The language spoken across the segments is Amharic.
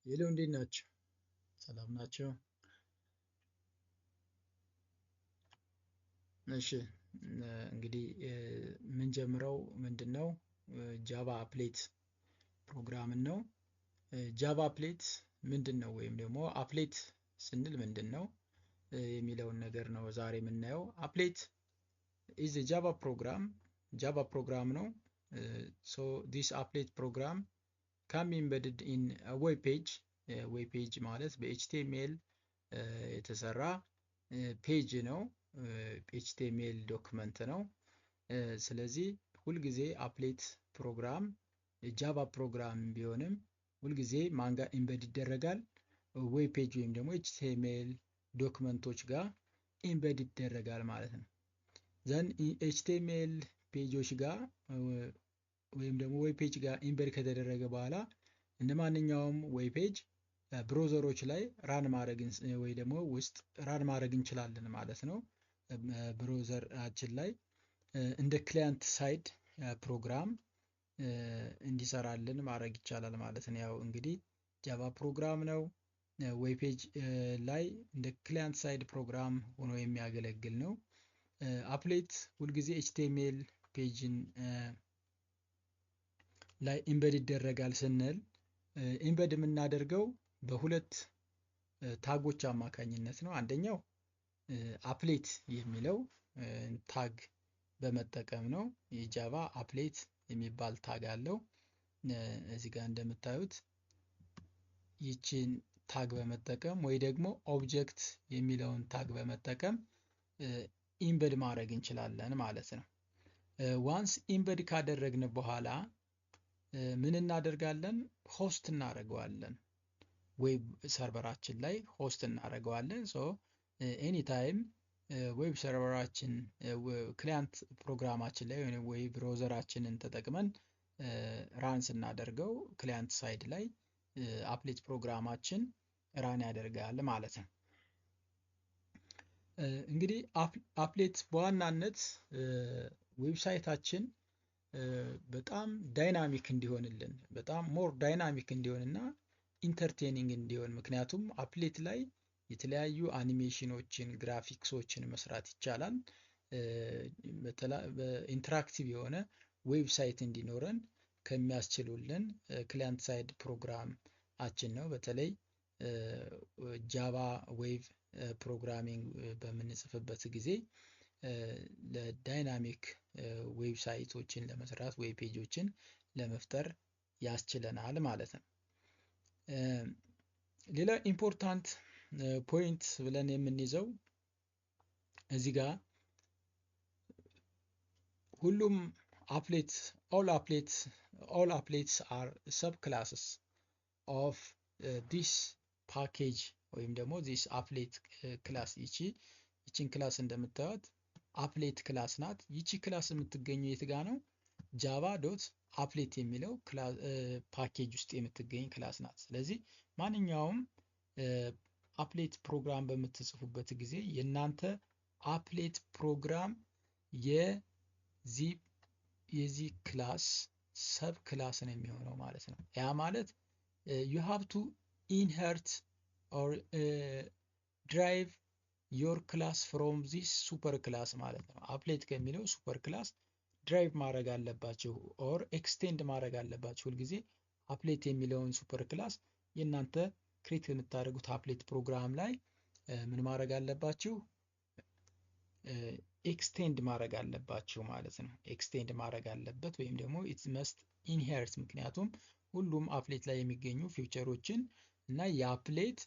Hello፣ እንዴት ናቸው? ሰላም ናቸው? እሺ፣ እንግዲህ የምንጀምረው ምንድን ነው? Java applet ፕሮግራምን ነው። Java applet ምንድን ነው ወይም ደግሞ applet ስንል ምንድን ነው የሚለውን ነገር ነው ዛሬ የምናየው። Applet is Java program፣ Java program ነው። So this applet program can be embedded in web page። Web page ማለት በ HTML የተሰራ page ነው። HTML document ነው። ስለዚህ ሁልጊዜ applet program Java program ቢሆንም ሁልጊዜ ማን ጋር embed ይደረጋል? Web page ወይም ደግሞ HTML document ኦች ጋር embed ይደረጋል ማለት ነው። Then HTML page ኦች ጋር ወይም ደግሞ web page ጋር embed ከተደረገ በኋላ እንደ ማንኛውም web page browser ኦች ላይ run ማድረግ ወይ ደግሞ ውስጥ run ማድረግ እንችላለን ማለት ነው። Browser ኣችን ላይ እንደ client side program እንዲሰራልን ማድረግ ይቻላል ማለት ነው። ያው እንግዲህ Java program ነው። Web page ላይ እንደ client side program ሆኖ የሚያገለግል ነው። Applet ሁልጊዜ HTML page ን ላይ embed ይደረጋል ስንል embed የምናደርገው በሁለት tag ኦች አማካኝነት ነው። አንደኛው applet የሚለው tag በመጠቀም ነው። የ Java applet የሚባል tag አለው። እዚህ ጋር እንደምታዩት ይችን tag በመጠቀም ወይ ደግሞ object የሚለውን tag በመጠቀም embed ማድረግ እንችላለን ማለት ነው። Once embed ካደረግን በኋላ ምን እናደርጋለን? Host እናደርገዋለን። Web server ኣችን ላይ host እናደርገዋለን። So anytime web server ኣችን client ፕሮግራማችን ላይ ወይ browser ኣችንን ተጠቅመን run ስናደርገው client side ላይ applet ፕሮግራማችን run ያደርጋል ማለት ነው። እንግዲህ applet በዋናነት website ኣችን በጣም dynamic እንዲሆንልን፣ በጣም more dynamic እንዲሆንና entertaining እንዲሆን፣ ምክንያቱም applet ላይ የተለያዩ animation ኦችን፣ graphics ኦችን መስራት ይቻላል። Interactive የሆነ website እንዲኖረን ከሚያስችሉልን client side ፕሮግራማችን ነው። በተለይ Java web programming በምንጽፍበት ጊዜ ለ dynamic website ኦችን ለመስራት፣ web page ኦችን ለመፍጠር ያስችለናል ማለት ነው። ሌላ important point ብለን የምንይዘው እዚህ ጋር ሁሉም applet all applets are subclasses of this package ወይም ደግሞ this applet class። ይቺን class እንደምታዩት applet class ናት። ይቺ class የምትገኘው የት ጋ ነው? java.applet የሚለው ፓኬጅ ውስጥ የምትገኝ class ናት። ስለዚህ ማንኛውም applet program በምትጽፉበት ጊዜ የእናንተ applet program የዚህ class subclass ነው የሚሆነው ማለት ነው። ያ ማለት you have to inherit or derive your class from this super class ማለት ነው። Applet ከሚለው super class derive ማድረግ አለባችሁ or extend ማድረግ አለባችሁ። ሁልጊዜ applet የሚለውን super class የእናንተ create የምታደርጉት applet program ላይ ምን ማድረግ አለባችሁ? Extend ማድረግ አለባችሁ ማለት ነው። Extend ማድረግ አለበት ወይም ደግሞ it must inherit፣ ምክንያቱም ሁሉም applet ላይ የሚገኙ feature ኦችን እና የ applet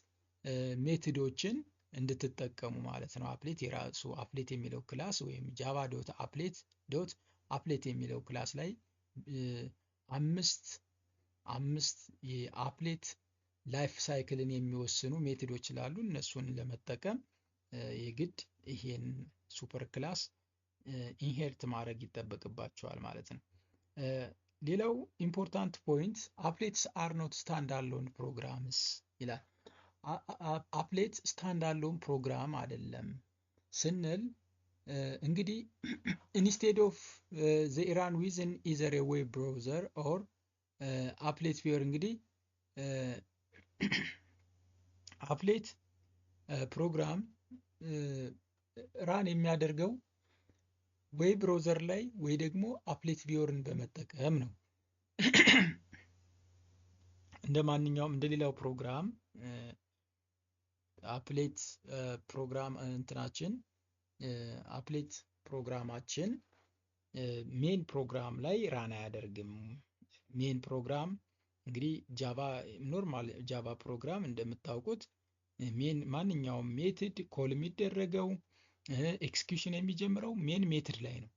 method ኦችን እንድትጠቀሙ ማለት ነው። Applet የራሱ applet የሚለው class ወይም java.applet.applet የሚለው class ላይ አምስት የ applet life cycle ን የሚወስኑ method ኦች ስላሉ እነሱን ለመጠቀም የግድ ይሄን super class inherit ማድረግ ይጠበቅባቸዋል ማለት ነው። ሌላው important point applets are not standalone programs ይላል። Applet standalone program አይደለም ስንል እንግዲህ instead of they run within either web browser or applet viewer። እንግዲህ Applet program run የሚያደርገው ወይ browser ላይ ወይ ደግሞ applet viewer ን በመጠቀም ነው። እንደ ማንኛውም እንደሌላው ፕሮግራም applet ፕሮግራም እንትናችን applet ፕሮግራማችን main program ላይ run አያደርግም። Main program እንግዲህ Java normal Java program እንደምታውቁት main ማንኛውም method call የሚደረገው execution የሚጀምረው main method ላይ ነው።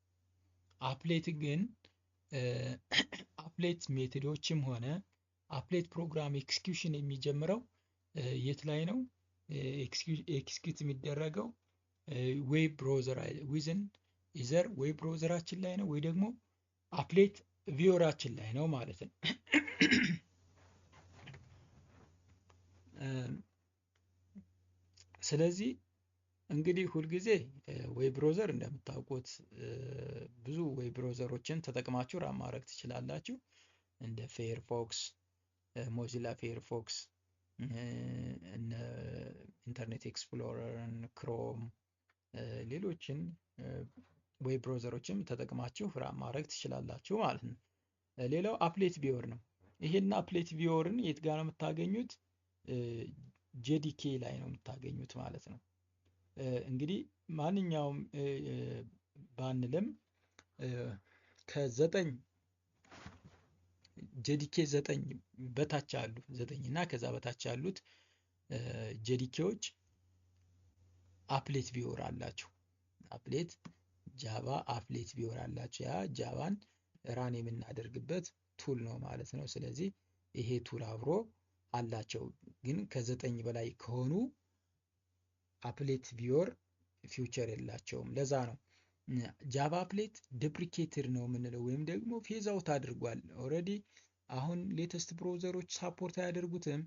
Applet ግን applet method ኦችም ሆነ applet program execution የሚጀምረው የት ላይ ነው? Execute የሚደረገው web browser within either web browser ኣችን ላይ ነው ወይ ደግሞ applet viewer ኣችን ላይ ነው ማለት ነው። ስለዚህ እንግዲህ ሁልጊዜ web browser እንደምታውቁት ብዙ web browser ኦችን ተጠቅማችሁ run ማድረግ ትችላላችሁ። እንደ Firefox፣ Mozilla Firefox፣ እነ Internet Explorer ን፣ Chrome፣ ሌሎችን web browser ኦችም ተጠቅማችሁ run ማድረግ ትችላላችሁ ማለት ነው። ሌላው applet viewer ነው። ይሄን applet viewer ን የት ጋር ነው የምታገኙት? JDK ላይ ነው የምታገኙት ማለት ነው። እንግዲህ ማንኛውም ባንልም ከ9 JDK 9 በታች ያሉ 9 እና ከዛ በታች ያሉት JDK ዎች applet viewer አላቸው። Applet Java applet viewer አላቸው። ያ Java ን run የምናደርግበት tool ነው ማለት ነው። ስለዚህ ይሄ tool አብሮ አላቸው። ግን ከ9 በላይ ከሆኑ applet viewer feature የላቸውም። ለዛ ነው Java applet deprecated ነው የምንለው ወይም ደግሞ phase out አድርጓል። Already አሁን latest browser ኦች support አያደርጉትም።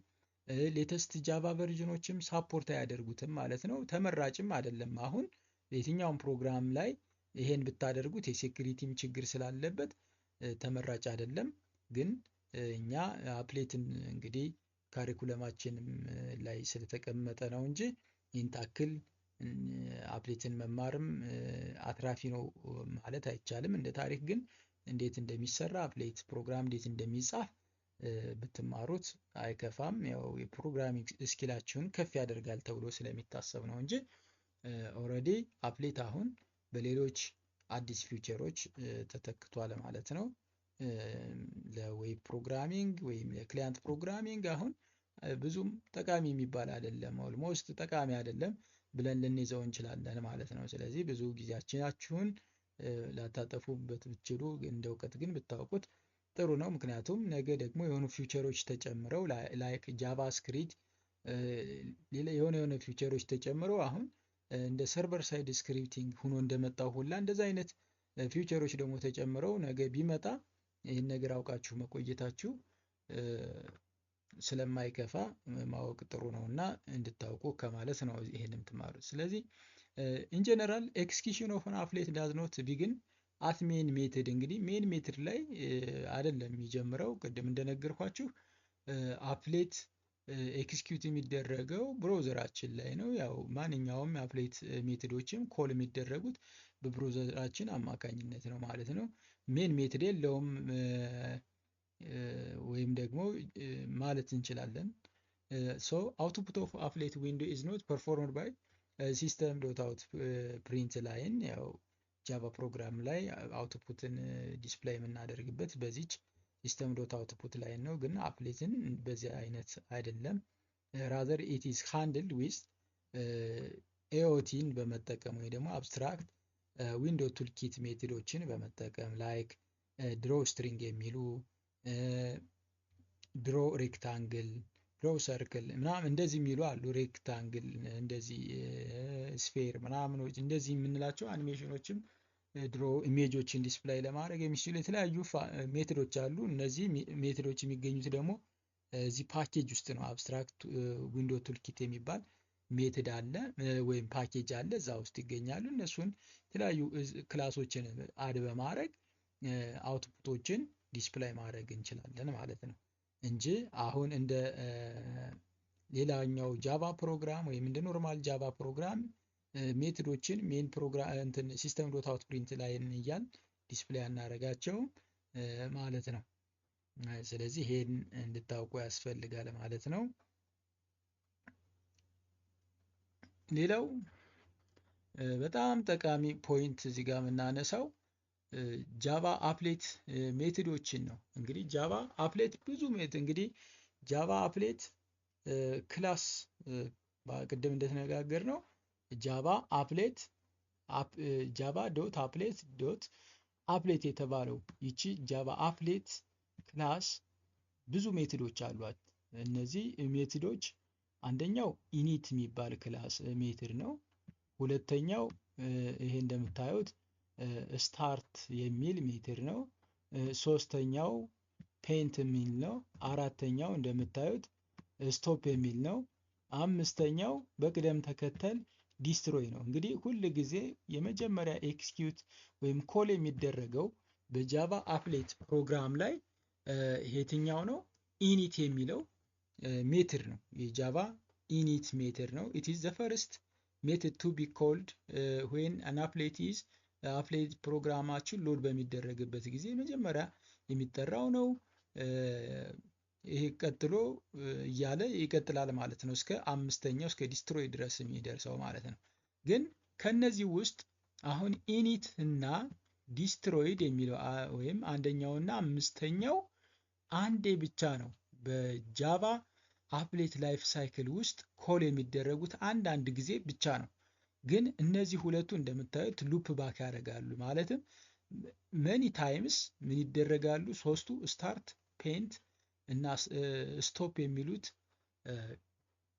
Latest Java version ኦችም support አያደርጉትም ማለት ነው። ተመራጭም አይደለም። አሁን የትኛውም ፕሮግራም ላይ ይሄን ብታደርጉት የ security ም ችግር ስላለበት ተመራጭ አይደለም። ግን እኛ applet ን እንግዲህ curriculum ኣችንም ላይ ስለተቀመጠ ነው እንጂ ይህን ታክል applet ን መማርም አትራፊ ነው ማለት አይቻልም። እንደ ታሪክ ግን እንዴት እንደሚሰራ applet program እንዴት እንደሚጻፍ ብትማሩት አይከፋም። ያው የ programming skill ኣችሁን ከፍ ያደርጋል ተብሎ ስለሚታሰብ ነው እንጂ already applet አሁን በሌሎች አዲስ feature ኦች ተተክቷል ማለት ነው። ለ web programming ወይም ለ client programming አሁን ብዙም ጠቃሚ የሚባል አይደለም። Almost ጠቃሚ አይደለም ብለን ልንይዘው እንችላለን ማለት ነው። ስለዚህ ብዙ ጊዜያችሁን ላታጠፉበት ብትችሉ እንደ እውቀት ግን ብታውቁት ጥሩ ነው። ምክንያቱም ነገ ደግሞ የሆኑ feature ኦች ተጨምረው like JavaScript ሌላ የሆነ የሆነ feature ኦች ተጨምረው አሁን እንደ server side scripting ሆኖ እንደመጣው ሁላ እንደዛ አይነት feature ኦች ደግሞ ተጨምረው ነገ ቢመጣ ይህን ነገር አውቃችሁ መቆየታችሁ ስለማይከፋ ማወቅ ጥሩ ነውና እንድታውቁ ከማለት ነው ይሄን የምትማሩት። ስለዚህ in general execution of an applet does not begin at main method። እንግዲህ main method ላይ አይደለም የሚጀምረው። ቅድም እንደነገርኳችሁ applet execute የሚደረገው browser ኣችን ላይ ነው። ያው ማንኛውም applet method ኦችም call የሚደረጉት በ browser ኣችን አማካኝነት ነው ማለት ነው። Main method የለውም ወይም ደግሞ ማለት እንችላለን። So output of applet window is not performed by System dot out print line። ያው Java program ላይ output ን display የምናደርግበት በዚች System dot output line ነው። ግን applet ን በዚህ አይነት አይደለም። Rather it is handled with AOT ን በመጠቀም ወይ ደግሞ abstract window toolkit method ኦችን በመጠቀም like draw string የሚሉ draw rectangle፣ draw circle ምናምን እንደዚህ የሚሉ አሉ። Rectangle እንደዚህ sphere ምናምኖች እንደዚህ የምንላቸው animation ኦችም draw image ኦችን display ለማድረግ የሚችሉ የተለያዩ method ኦች አሉ። እነዚህ method ኦች የሚገኙት ደግሞ እዚህ ፓኬጅ ውስጥ ነው። Abstract window toolkit የሚባል method አለ ወይም ፓኬጅ አለ፣ እዛ ውስጥ ይገኛሉ። እነሱን የተለያዩ class ኦችን add በማድረግ output ኦችን display ማድረግ እንችላለን ማለት ነው እንጂ አሁን እንደ ሌላኛው Java ፕሮግራም ወይም እንደ normal Java ፕሮግራም method ኦችን main ፕሮግራም እንትን System dot out print line እያልን display አናደርጋቸውም ማለት ነው። ስለዚህ ይሄን እንድታውቁ ያስፈልጋል ማለት ነው። ሌላው በጣም ጠቃሚ point እዚህ ጋር የምናነሳው Java applet method ኦችን ነው። እንግዲህ Java applet ብዙ እንግዲህ Java applet class ቅድም እንደተነጋገርነው Java applet Java dot applet dot applet የተባለው ይቺ Java applet class ብዙ method ኦች አሏት። እነዚህ method ኦች አንደኛው init የሚባል class method ነው። ሁለተኛው ይሄ እንደምታዩት start የሚል method ነው። ሶስተኛው paint የሚል ነው። አራተኛው እንደምታዩት stop የሚል ነው። አምስተኛው በቅደም ተከተል destroy ነው። እንግዲህ ሁል ጊዜ የመጀመሪያ execute ወይም call የሚደረገው በ Java applet ፕሮግራም ላይ የትኛው ነው? init የሚለው method ነው። የ Java init method ነው። It is the first method to be called when an applet is applet ፕሮግራማችን load በሚደረግበት ጊዜ መጀመሪያ የሚጠራው ነው። ይሄ ቀጥሎ እያለ ይቀጥላል ማለት ነው፣ እስከ አምስተኛው እስከ destroy ድረስ የሚደርሰው ማለት ነው። ግን ከነዚህ ውስጥ አሁን init እና destroyed የሚለው ወይም አንደኛውና አምስተኛው አንዴ ብቻ ነው በ Java applet life cycle ውስጥ call የሚደረጉት አንዳንድ ጊዜ ብቻ ነው። ግን እነዚህ ሁለቱ እንደምታዩት loop back ያደርጋሉ። ማለትም many times ምን ይደረጋሉ? ሶስቱ start፣ paint እና stop የሚሉት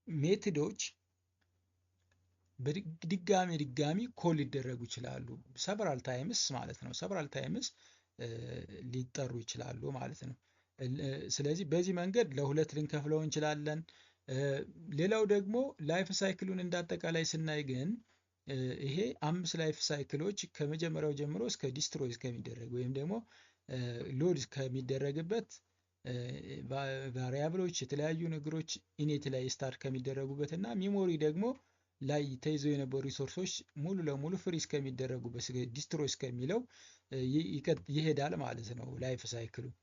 method ኦች በድጋሚ ድጋሚ call ሊደረጉ ይችላሉ። Several times ማለት ነው። Several times ሊጠሩ ይችላሉ ማለት ነው። ስለዚህ በዚህ መንገድ ለሁለት ልንከፍለው እንችላለን። ሌላው ደግሞ life cycle ኡን እንዳጠቃላይ ስናይ ግን ይሄ አምስት life cycle ኦች ከመጀመሪያው ጀምሮ እስከ destroy እስከሚደረግ ወይም ደግሞ load ከሚደረግበት variable ኦች የተለያዩ ነገሮች init ላይ start ከሚደረጉበት እና memory ደግሞ ላይ ተይዘው የነበሩ resource ኦች ሙሉ ለሙሉ free እስከሚደረጉበት destroy እስከሚለው ይሄዳል ማለት ነው life cycle ኡ።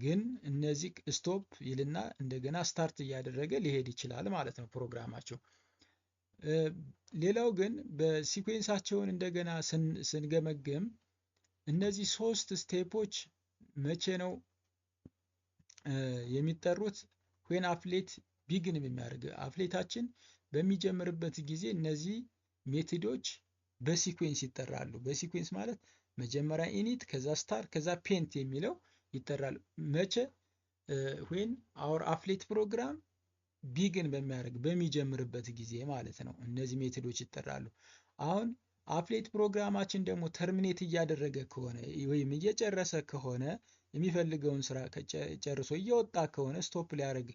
ግን እነዚህ stop ይልና እንደገና start እያደረገ ሊሄድ ይችላል ማለት ነው ፕሮግራማቸው። ሌላው ግን በ sequence ኣቸውን እንደገና ስንገመግም እነዚህ ሶስት step ኦች መቼ ነው የሚጠሩት? When applet begin የሚያደርግ applet ኣችን በሚጀምርበት ጊዜ እነዚህ method ኦች በ sequence ይጠራሉ። በ sequence ማለት መጀመሪያ init፣ ከዛ start፣ ከዛ paint የሚለው ይጠራል። መቼ? When our applet program begin በሚያደርግ በሚጀምርበት ጊዜ ማለት ነው። እነዚህ method ኦች ይጠራሉ። አሁን applet ፕሮግራማችን ደግሞ terminate እያደረገ ከሆነ ወይም እየጨረሰ ከሆነ የሚፈልገውን ስራ ጨርሶ እየወጣ ከሆነ stop ሊያደርግ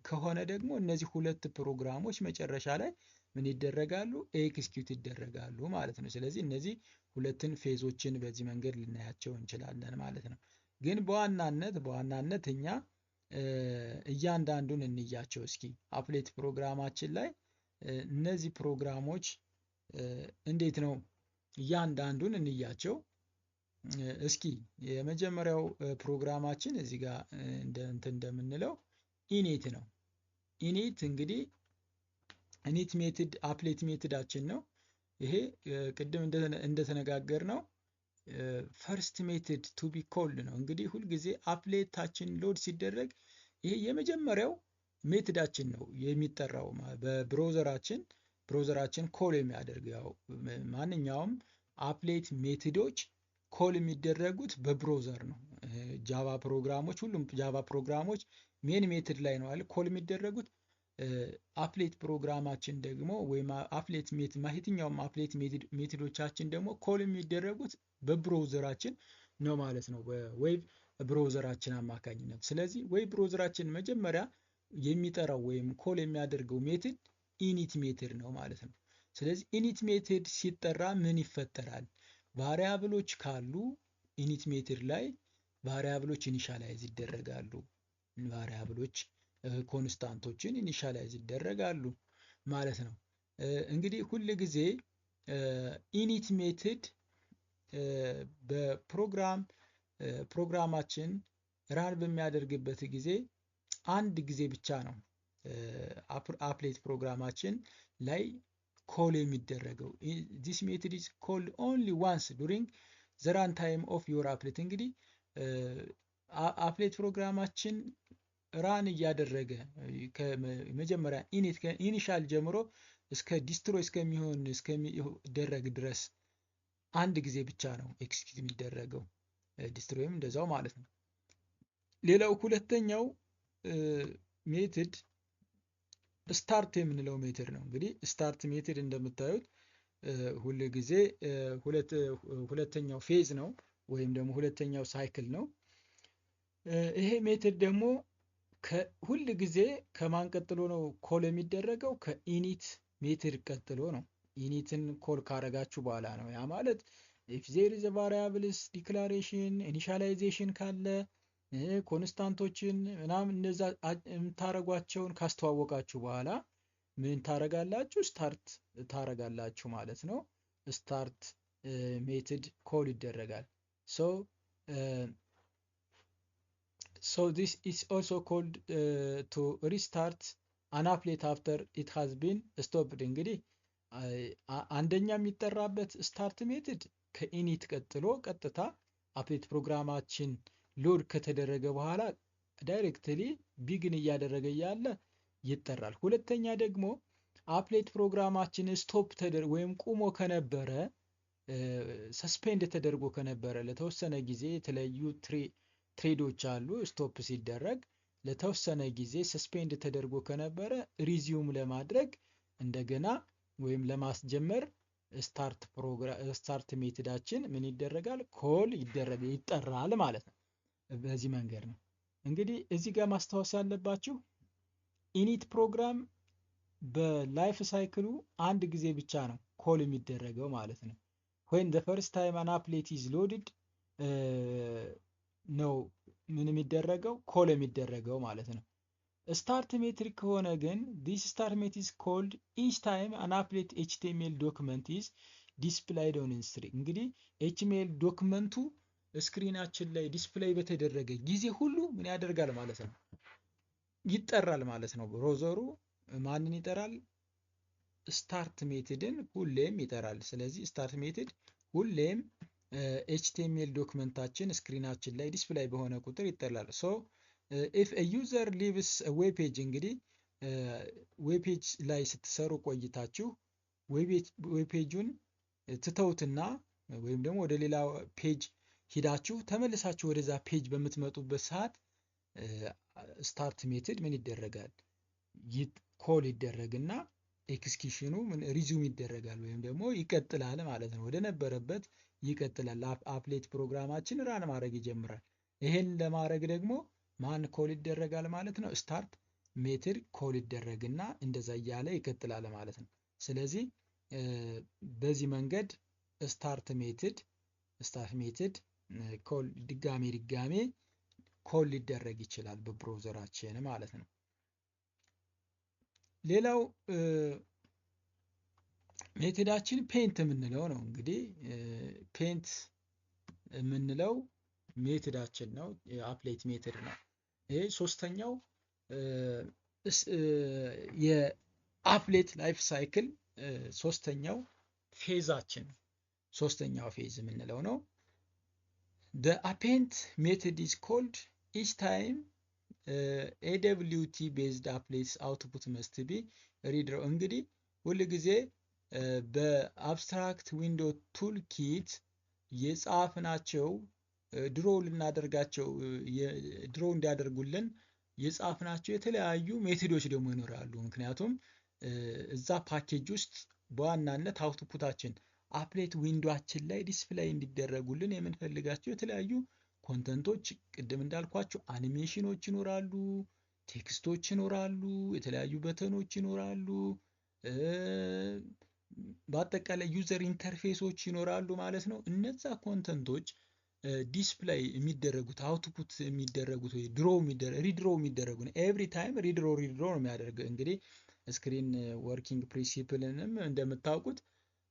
ከሆነ ደግሞ እነዚህ ሁለት ፕሮግራሞች መጨረሻ ላይ ምን ይደረጋሉ? Execute ይደረጋሉ ማለት ነው። ስለዚህ እነዚህ ሁለትን phase ኦችን በዚህ መንገድ ልናያቸው እንችላለን ማለት ነው። ግን በዋናነት እኛ እያንዳንዱን እንያቸው እስኪ። Applet ፕሮግራማችን ላይ እነዚህ ፕሮግራሞች እንዴት ነው እያንዳንዱን እንያቸው እስኪ። የመጀመሪያው ፕሮግራማችን እዚህ ጋር እንትን እንደምንለው init ነው። Init እንግዲህ init method applet method ኣችን ነው። ይሄ ቅድም እንደተነጋገርነው first method to be called ነው። እንግዲህ ሁልጊዜ applet ኣችን load ሲደረግ ይሄ የመጀመሪያው method ኣችን ነው የሚጠራው በ browser ኣችን browser ኣችን call የሚያደርገው። ያው ማንኛውም applet method ኦች call የሚደረጉት በ browser ነው። Java ፕሮግራሞች ሁሉም Java ፕሮግራሞች main method ላይ ነው አይደል call የሚደረጉት። Applet ፕሮግራማችን ደግሞ ወይም applet method የትኛውም applet method ኦቻችን ደግሞ call የሚደረጉት በ browser ኣችን ነው ማለት ነው፣ በ web browser ኣችን አማካኝነት። ስለዚህ web browser ኣችን መጀመሪያ የሚጠራው ወይም call የሚያደርገው method init method ነው ማለት ነው። ስለዚህ init method ሲጠራ ምን ይፈጠራል? Variable ኦች ካሉ init method ላይ variable ኦች initialize ይደረጋሉ። Variable ኦች Constant ኦችን initialize ይደረጋሉ ማለት ነው። እንግዲህ ሁል ጊዜ init method በፕሮግራም ፕሮግራማችን run በሚያደርግበት ጊዜ አንድ ጊዜ ብቻ ነው applet ፕሮግራማችን ላይ call የሚደረገው። This method is called only once during the run time of your applet። እንግዲህ applet ፕሮግራማችን run እያደረገ ከመጀመሪያ init initial ጀምሮ እስከ destroy እስከሚሆን እስከሚደረግ ድረስ አንድ ጊዜ ብቻ ነው execute የሚደረገው። Destroy ም እንደዛው ማለት ነው። ሌላው ሁለተኛው method start የምንለው method ነው። እንግዲህ start method እንደምታዩት ሁል ጊዜ ሁለተኛው phase ነው ወይም ደግሞ ሁለተኛው cycle ነው። ይሄ method ደግሞ ሁል ጊዜ ከማን ቀጥሎ ነው call የሚደረገው? ከ init method ቀጥሎ ነው። Init ን call ካረጋችሁ በኋላ ነው። ያ ማለት if there is variables declaration፣ initialization ካለ፣ constant ኦችን ምናምን እነዛ የምታረጓቸውን ካስተዋወቃችሁ በኋላ ምን ታረጋላችሁ? Start ታረጋላችሁ ማለት ነው። Start method call ይደረጋል። So this is also called to restart an applet after it has been stopped። እንግዲህ አንደኛ የሚጠራበት start method ከ init ቀጥሎ ቀጥታ applet ፕሮግራማችን load ከተደረገ በኋላ directly begin እያደረገ እያለ ይጠራል። ሁለተኛ ደግሞ applet ፕሮግራማችን stop ተደርጎ ወይም ቁሞ ከነበረ፣ suspend ተደርጎ ከነበረ ለተወሰነ ጊዜ፣ የተለያዩ thread ኦች አሉ። Stop ሲደረግ ለተወሰነ ጊዜ suspend ተደርጎ ከነበረ resume ለማድረግ እንደገና ወይም ለማስጀመር start method ኣችን ምን ይደረጋል? Call ይደረግ ይጠራል ማለት ነው። በዚህ መንገድ ነው። እንግዲህ እዚህ ጋር ማስታወስ ያለባችሁ init ፕሮግራም በ life cycle ኡ አንድ ጊዜ ብቻ ነው call የሚደረገው ማለት ነው። When the first time an applet is loaded ነው ምን የሚደረገው፣ call የሚደረገው ማለት ነው። Start method ከሆነ ግን this start method is called each time an applet HTML document is displayed on screen። እንግዲህ HTML document ኡ screen ኣችን ላይ display በተደረገ ጊዜ ሁሉ ምን ያደርጋል ማለት ነው? ይጠራል ማለት ነው። Browser ኡ ማንን ይጠራል? Start method ን ሁሌም ይጠራል። ስለዚህ start method ሁሌም HTML document ኣችን screen ኣችን ላይ display በሆነ ቁጥር ይጠራል። So if user leaves web page፣ እንግዲህ web page ላይ ስትሰሩ ቆይታችሁ web page ኡን ትተውትና ወይም ደግሞ ወደ ሌላ page ሂዳችሁ ተመልሳችሁ ወደዛ page በምትመጡበት ሰዓት start method ምን ይደረጋል? Call ይደረግና execution ኑ ምን resume ይደረጋል ወይም ደግሞ ይቀጥላል ማለት ነው። ወደ ነበረበት ይቀጥላል። Applet ፕሮግራማችን run ማድረግ ይጀምራል። ይሄን ለማድረግ ደግሞ ማን call ይደረጋል ማለት ነው? Start method call ይደረግና እንደዛ እያለ ይቀጥላል ማለት ነው። ስለዚህ በዚህ መንገድ start method call ድጋሜ ድጋሜ call ሊደረግ ይችላል በ browser ኣችን ማለት ነው። ሌላው method ኣችን paint የምንለው ነው። እንግዲህ paint የምንለው method ኣችን ነው፣ የ applet method ነው። ይሄ ሶስተኛው የ applet life cycle ሶስተኛው phase ኣችን፣ ሶስተኛው phase የምንለው ነው። The paint method is called each time AWT based applets output must be redraw። እንግዲህ ሁል ጊዜ በ abstract window toolkit የጻፍናቸው draw ልናደርጋቸው draw እንዲያደርጉልን የጻፍናቸው የተለያዩ method ኦች ደግሞ ይኖራሉ። ምክንያቱም እዛ ፓኬጅ ውስጥ በዋናነት output ኣችን applet window ኣችን ላይ display እንዲደረጉልን የምንፈልጋቸው የተለያዩ content ኦች፣ ቅድም እንዳልኳቸው አኒሜሽኖች ይኖራሉ፣ text ኦች ይኖራሉ፣ የተለያዩ button ኦች ይኖራሉ፣ በአጠቃላይ user interface ኦች ይኖራሉ ማለት ነው። እነዛ content ኦች Display የሚደረጉት፣ output የሚደረጉት ወይ draw redraw የሚደረጉ ነው። Every time redraw ነው የሚያደርገው። እንግዲህ screen working principle ንም እንደምታውቁት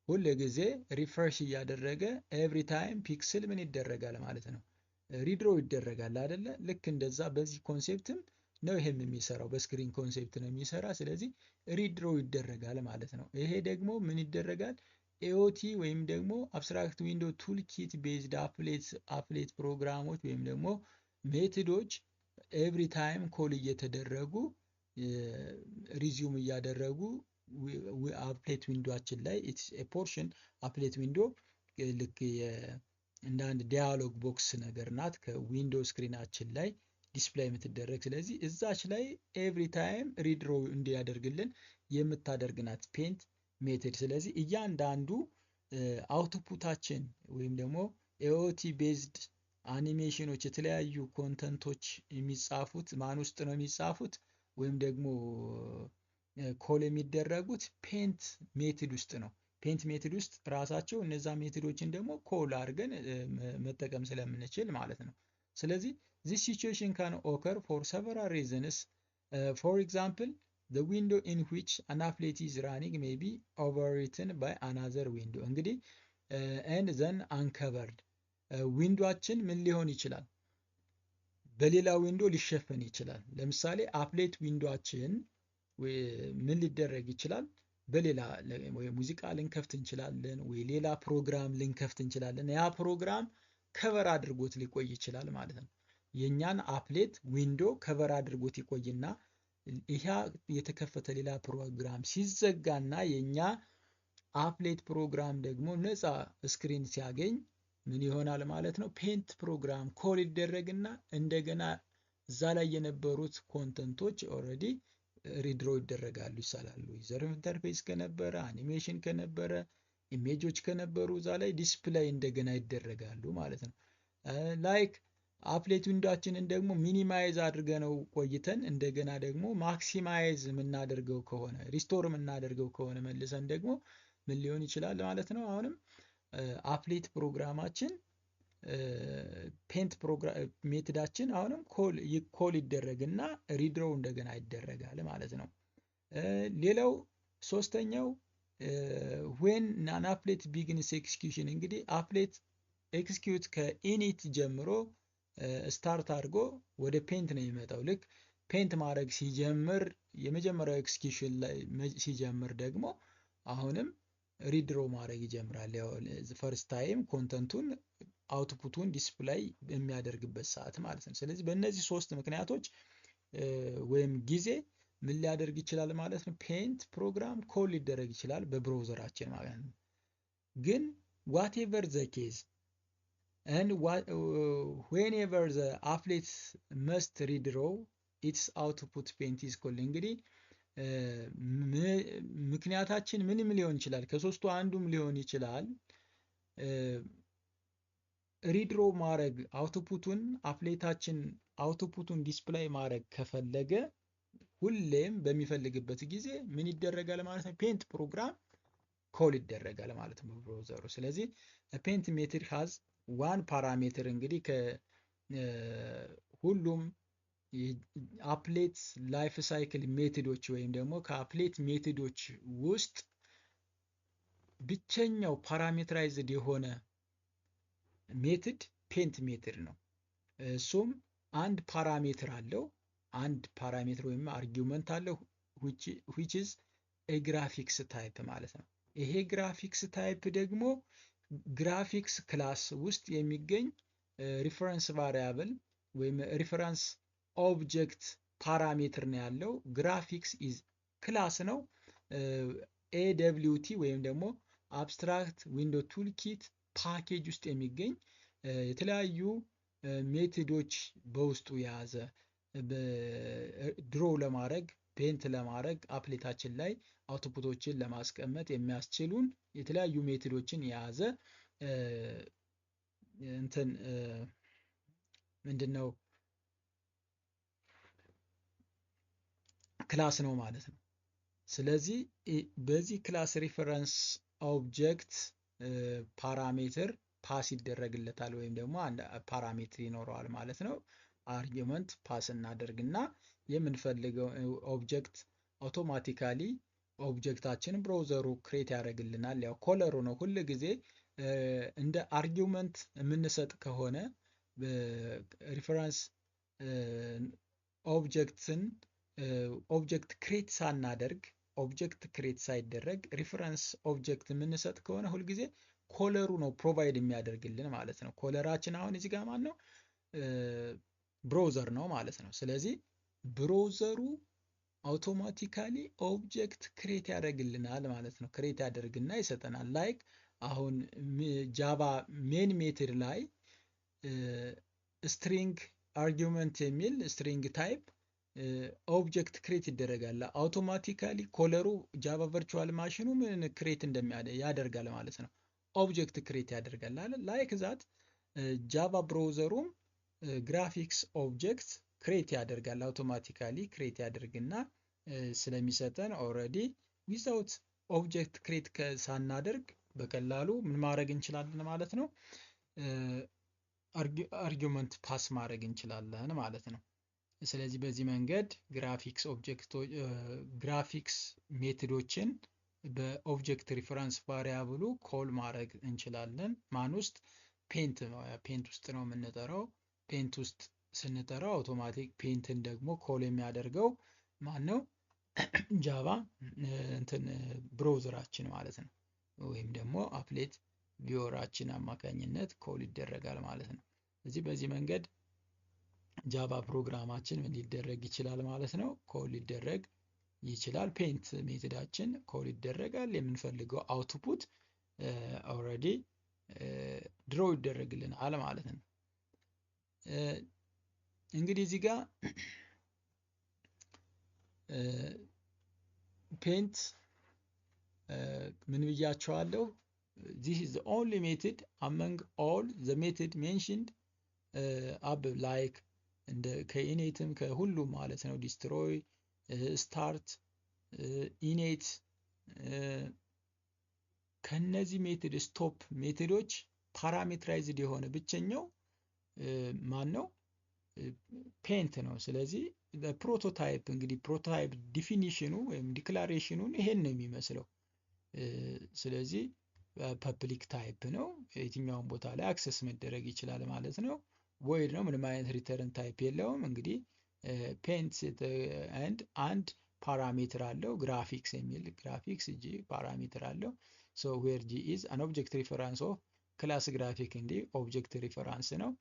ሁል ጊዜ refresh እያደረገ every time pixel ምን ይደረጋል ማለት ነው፣ redraw ይደረጋል አይደለ? ልክ እንደዛ በዚህ concept ም ነው ይሄም የሚሰራው፣ በ screen concept ነው የሚሰራ። ስለዚህ redraw ይደረጋል ማለት ነው። ይሄ ደግሞ ምን ይደረጋል? AOT ወይም ደግሞ Abstract Window Toolkit based applet ፕሮግራሞች ወይም ደግሞ method ኦች every time call እየተደረጉ፣ resume እያደረጉ applet window ኣችን ላይ it's a portion applet window ልክ እንደ አንድ dialog box ነገር ናት ከ window screen ኣችን ላይ display የምትደረግ። ስለዚህ እዛች ላይ every time redraw እንዲያደርግልን የምታደርግ ናት paint method። ስለዚህ እያንዳንዱ output ኣችን ወይም ደግሞ AOT based animation ኖች፣ የተለያዩ content ኦች የሚጻፉት ማን ውስጥ ነው የሚጻፉት ወይም ደግሞ call የሚደረጉት? Paint method ውስጥ ነው። Paint method ውስጥ ራሳቸው እነዛ method ኦችን ደግሞ call አድርገን መጠቀም ስለምንችል ማለት ነው። ስለዚህ this situation can occur for several reasons. For example, the window in which an applet is running may be overwritten by another window እንግዲህ and then uncovered። Window ኣችን ምን ሊሆን ይችላል? በሌላ window ሊሸፈን ይችላል። ለምሳሌ applet window ኣችን ምን ሊደረግ ይችላል? በሌላ ወይ ሙዚቃ ልንከፍት እንችላለን፣ ወይ ሌላ ፕሮግራም ልንከፍት እንችላለን። ያ ፕሮግራም cover አድርጎት ሊቆይ ይችላል ማለት ነው። የእኛን applet window cover አድርጎት ይቆይና ይህ የተከፈተ ሌላ ፕሮግራም ሲዘጋና የእኛ applet ፕሮግራም ደግሞ ነፃ screen ሲያገኝ ምን ይሆናል ማለት ነው? Paint ፕሮግራም call ይደረግና እንደገና እዛ ላይ የነበሩት content ኦች already redraw ይደረጋሉ፣ ይሳላሉ። User interface ከነበረ፣ አኒሜሽን ከነበረ፣ image ኦች ከነበሩ እዛ ላይ display እንደገና ይደረጋሉ ማለት ነው። Like applet window ኣችንን ደግሞ minimize አድርገነው ቆይተን እንደገና ደግሞ maximize የምናደርገው ከሆነ፣ restore የምናደርገው ከሆነ መልሰን ደግሞ ምን ሊሆን ይችላል ማለት ነው? አሁንም applet ፕሮግራማችን paint method ኣችን አሁንም call ይደረግና redraw እንደገና ይደረጋል ማለት ነው። ሌላው ሶስተኛው when an applet begins execution። እንግዲህ applet execute ከ init ጀምሮ start አድርጎ ወደ paint ነው የሚመጣው። ልክ paint ማድረግ ሲጀምር፣ የመጀመሪያው execution ላይ ሲጀምር ደግሞ አሁንም redraw ማድረግ ይጀምራል። ያው first time content ኡን፣ output ኡን display በሚያደርግበት ሰዓት ማለት ነው። ስለዚህ በእነዚህ ሶስት ምክንያቶች ወይም ጊዜ ምን ሊያደርግ ይችላል ማለት ነው? Paint ፕሮግራም call ሊደረግ ይችላል በ browser ኣችን ማለት ነው። ግን whatever the case and whenever the applet must redraw its output, paint is called። እንግዲህ ምክንያታችን ምንም ሊሆን ይችላል፣ ከሶስቱ አንዱም ሊሆን ይችላል። Redraw ማድረግ output ኡን፣ applet ኣችን output ኡን display ማድረግ ከፈለገ ሁሌም በሚፈልግበት ጊዜ ምን ይደረጋል ማለት ነው? Paint ፕሮግራም call ይደረጋል ማለት ነው በ browser ኡ። ስለዚህ paint method has one parameter። እንግዲህ ከሁሉም applet life cycle method ኦች ወይም ደግሞ ከ applet method ኦች ውስጥ ብቸኛው parameterized የሆነ method paint method ነው። እሱም አንድ parameter አለው። አንድ parameter ወይም argument አለው፣ which is graphics type ማለት ነው። ይሄ graphics type ደግሞ graphics class ውስጥ የሚገኝ reference variable ወይም reference object parameter ነው ያለው። Graphics is class ነው። AWT ወይም ደግሞ Abstract Window Toolkit package ውስጥ የሚገኝ የተለያዩ method ኦች በውስጡ የያዘ፣ draw ለማድረግ፣ paint ለማድረግ፣ applet ኣችን ላይ output ኦችን ለማስቀመጥ የሚያስችሉን የተለያዩ method ኦችን የያዘ እንትን ምንድን ነው class ነው ማለት ነው። ስለዚህ በዚህ class reference object parameter pass ይደረግለታል ወይም ደግሞ አንድ parameter ይኖረዋል ማለት ነው። Argument pass እናደርግና የምንፈልገው object automatically object ኣችን browser ኡ create ያደርግልናል። ያው caller ኡ ነው። ሁል ጊዜ እንደ argument የምንሰጥ ከሆነ reference object ን object create ሳናደርግ፣ object create ሳይደረግ reference object የምንሰጥ ከሆነ ሁልጊዜ caller ኡ ነው provide የሚያደርግልን ማለት ነው። Caller ኣችን አሁን እዚህ ጋር ማን ነው? Browser ነው ማለት ነው። ስለዚህ browser ኡ automatically object create ያደርግልናል ማለት ነው። Create ያደርግና ይሰጠናል። Like አሁን Java main method ላይ string argument የሚል string type object create ይደረጋል። Automatically caller ኡ Java virtual machine ኑ ምን create ያደርጋል ማለት ነው? Object create ያደርጋል አለ። Like that Java browser ኡም graphics object create ያደርጋል። Automatically create ያደርግና ስለሚሰጠን already without object create ሳናደርግ በቀላሉ ምን ማድረግ እንችላለን ማለት ነው? Argument pass ማድረግ እንችላለን ማለት ነው። ስለዚህ በዚህ መንገድ graphics object graphics method ኦችን በ object reference variable ኡ call ማድረግ እንችላለን። ማን ውስጥ? Paint paint ውስጥ ነው የምንጠራው። Paint ውስጥ ስንጠራው automatic paint ን ደግሞ call የሚያደርገው ማን ነው? Java እንትን browser ኣችን ማለት ነው። ወይም ደግሞ applet viewer ኣችን አማካኝነት call ይደረጋል ማለት ነው። ስለዚህ በዚህ መንገድ Java ፕሮግራማችን ምን ሊደረግ ይችላል ማለት ነው? Call ሊደረግ ይችላል። Paint method ኣችን call ይደረጋል። የምንፈልገው output already draw ይደረግልናል ማለት ነው። እንግዲህ እዚህ ጋር paint ምን ብያቸዋለሁ? This is the only method among all the method mentioned above, like እንደ ከ init ም ከሁሉም ማለት ነው፣ destroy፣ start፣ init፣ ከነዚህ method stop method ኦች parameterized የሆነ ብቸኛው ማን ነው? Paint ነው። ስለዚህ prototype እንግዲህ prototype definition ኑ ወይም declaration ኑን ይሄን ነው የሚመስለው። ስለዚህ public type ነው። የትኛውን ቦታ ላይ access መደረግ ይችላል ማለት ነው። Void ነው። ምንም አይነት return type የለውም። እንግዲህ paint and አንድ parameter አለው፣ ግራፊክስ የሚል graphics g parameter አለው። So where g is an object reference of class graphic፣ እንዲህ object reference ነው።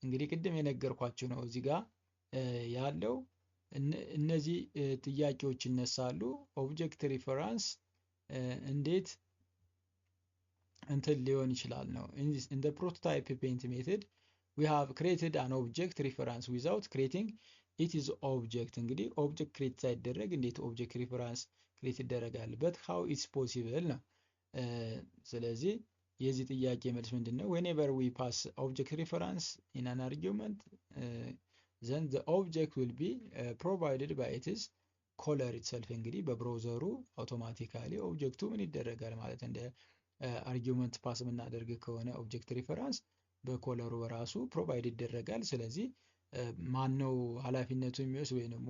እንግዲህ ቅድም የነገርኳችሁ ነው እዚህ ጋር ያለው። እነዚህ ጥያቄዎች ይነሳሉ። Object reference እንዴት እንትን ሊሆን ይችላል ነው። In the prototype paint method, we have created an object reference without creating it is object። እንግዲህ object create ሳይደረግ እንዴት object reference create ይደረጋል? But how it's possible ነው። ስለዚህ የዚህ ጥያቄ መልስ ምንድን ነው? Whenever we pass object reference in an argument, then the object will be provided by its caller itself። እንግዲህ በ browser ኡ automatically object ኡ ምን ይደረጋል ማለት እንደ argument pass የምናደርግ ከሆነ object reference በ caller ኡ በራሱ provide ይደረጋል። ስለዚህ ማነው ኃላፊነቱ የሚወስድ ወይ ደግሞ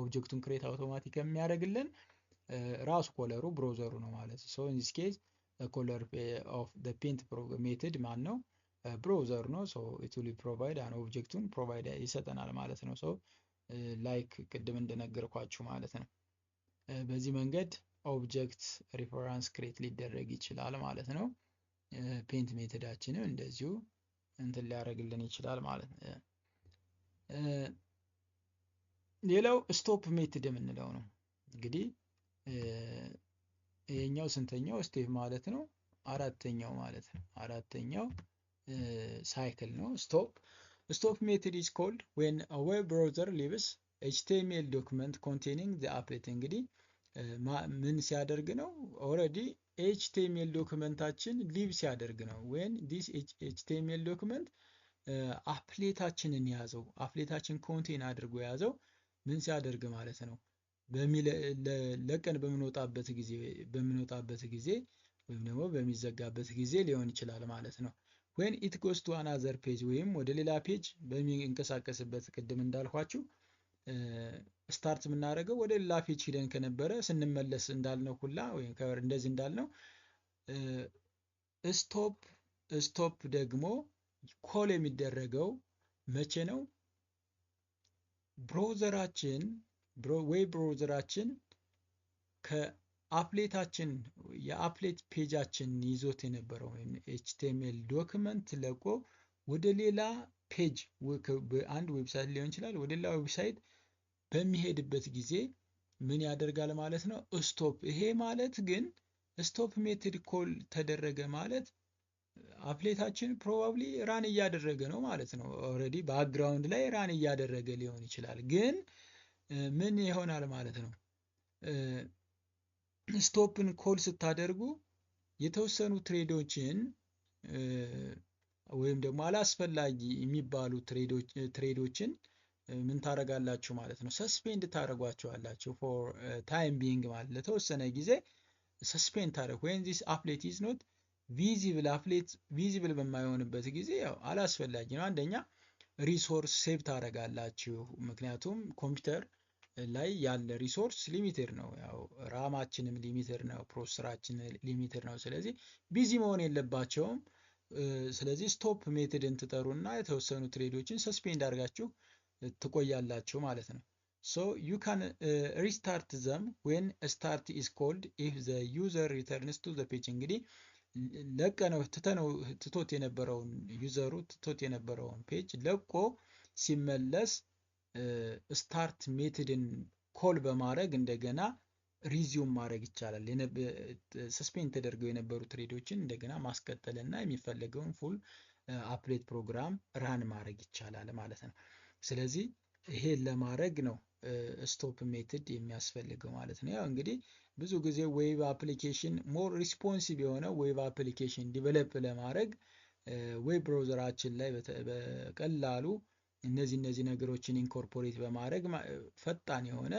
object ኡን create automatic የሚያደርግልን? ራሱ caller ኡ browser ኡ ነው ማለት። So in this case, caller of the paint method ማን ነው? Browser ነው። So it will provide an object ኡን provide ይሰጠናል ማለት ነው። So like ቅድም እንደነገርኳችሁ ማለት ነው። በዚህ መንገድ object reference create ሊደረግ ይችላል ማለት ነው። Paint method ኣችንም እንደዚሁ እንትን ሊያደርግልን ይችላል ማለት ነው። ሌላው stop method የምንለው ነው። እንግዲህ ይሄኛው ስንተኛው step ማለት ነው? አራተኛው ማለት ነው። አራተኛው cycle ነው። Stop method is called when web browser leaves HTML document containing the applet። እንግዲህ ምን ሲያደርግ ነው? Already HTML document ኣችን leave ሲያደርግ ነው። When this HTML document applet ኣችንን የያዘው፣ applet ኣችን contain አድርጎ የያዘው ምን ሲያደርግ ማለት ነው? ለቀን በምንወጣበት ጊዜ ወይም ደግሞ በሚዘጋበት ጊዜ ሊሆን ይችላል ማለት ነው። When it goes to another page ወይም ወደ ሌላ page በሚንቀሳቀስበት፣ ቅድም እንዳልኳችሁ start የምናደርገው ወደ ሌላ page ሂደን ከነበረ ስንመለስ እንዳልነው ሁላ ወይም እንደዚህ እንዳልነው stop ደግሞ call የሚደረገው መቼ ነው? Browser ኣችን፣ web browser ኣችን ከ applet ኣችን የ applet page ኣችን ይዞት የነበረው ወይም HTML document ለቆ ወደ ሌላ page፣ በአንድ website ሊሆን ይችላል፣ ወደ ሌላ website በሚሄድበት ጊዜ ምን ያደርጋል ማለት ነው? Stop። ይሄ ማለት ግን stop method call ተደረገ ማለት applet ኣችን probably run እያደረገ ነው ማለት ነው። Already background ላይ run እያደረገ ሊሆን ይችላል። ግን ምን ይሆናል ማለት ነው? Stop ን call ስታደርጉ የተወሰኑ thread ኦችን ወይም ደግሞ አላስፈላጊ የሚባሉ thread ኦችን ምን ታደርጋላችሁ ማለት ነው? Suspend ታደርጓቸዋላችሁ for time being ማለት ለተወሰነ ጊዜ suspend ታደርጉ። When this applet is not visible፣ applet visible በማይሆንበት ጊዜ ያው አላስፈላጊ ነው። አንደኛ resource save ታደርጋላችሁ። ምክንያቱም ኮምፒውተር ላይ ያለ resource limited ነው። ያው RAM ኣችንም limited ነው፣ processor ኣችን limited ነው። ስለዚህ busy መሆን የለባቸውም። ስለዚህ stop method ን ትጠሩና የተወሰኑ thread ኦችን suspend አድርጋችሁ ትቆያላችሁ ማለት ነው። So you can restart them when start is called if the user returns to the page። እንግዲህ ለቀነው ትተነው ትቶት የነበረውን user ኡ ትቶት የነበረውን page ለቆ ሲመለስ start method ን call በማድረግ እንደገና resume ማድረግ ይቻላል። Suspend ተደርገው የነበሩ thread ኦችን እንደገና ማስቀጠል እና የሚፈለገውን full applet program run ማድረግ ይቻላል ማለት ነው። ስለዚህ ይሄን ለማድረግ ነው stop method የሚያስፈልገው ማለት ነው። ያው እንግዲህ ብዙ ጊዜ web application more responsive የሆነ web application develop ለማድረግ web browser ኣችን ላይ በቀላሉ እነዚህ ነገሮችን incorporate በማድረግ ፈጣን የሆነ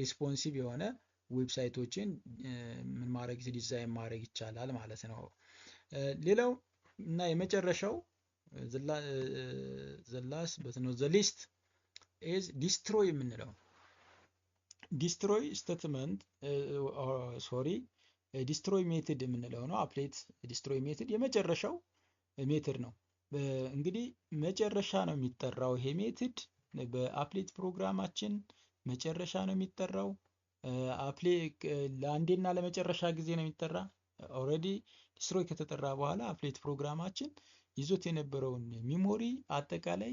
responsive የሆነ website ኦችን ምን ማድረግ ዲዛይን ማድረግ ይቻላል ማለት ነው። ሌላው እና የመጨረሻው፣ the last but not the least is destroy የምንለው፣ destroy statement, sorry, destroy method የምንለው ነው። Applet destroy method የመጨረሻው method ነው። እንግዲህ መጨረሻ ነው የሚጠራው፣ ይሄ method በ applet ፕሮግራማችን መጨረሻ ነው የሚጠራው። Applet ለአንዴና ለመጨረሻ ጊዜ ነው የሚጠራ። Already destroy ከተጠራ በኋላ applet ፕሮግራማችን ይዞት የነበረውን memory፣ አጠቃላይ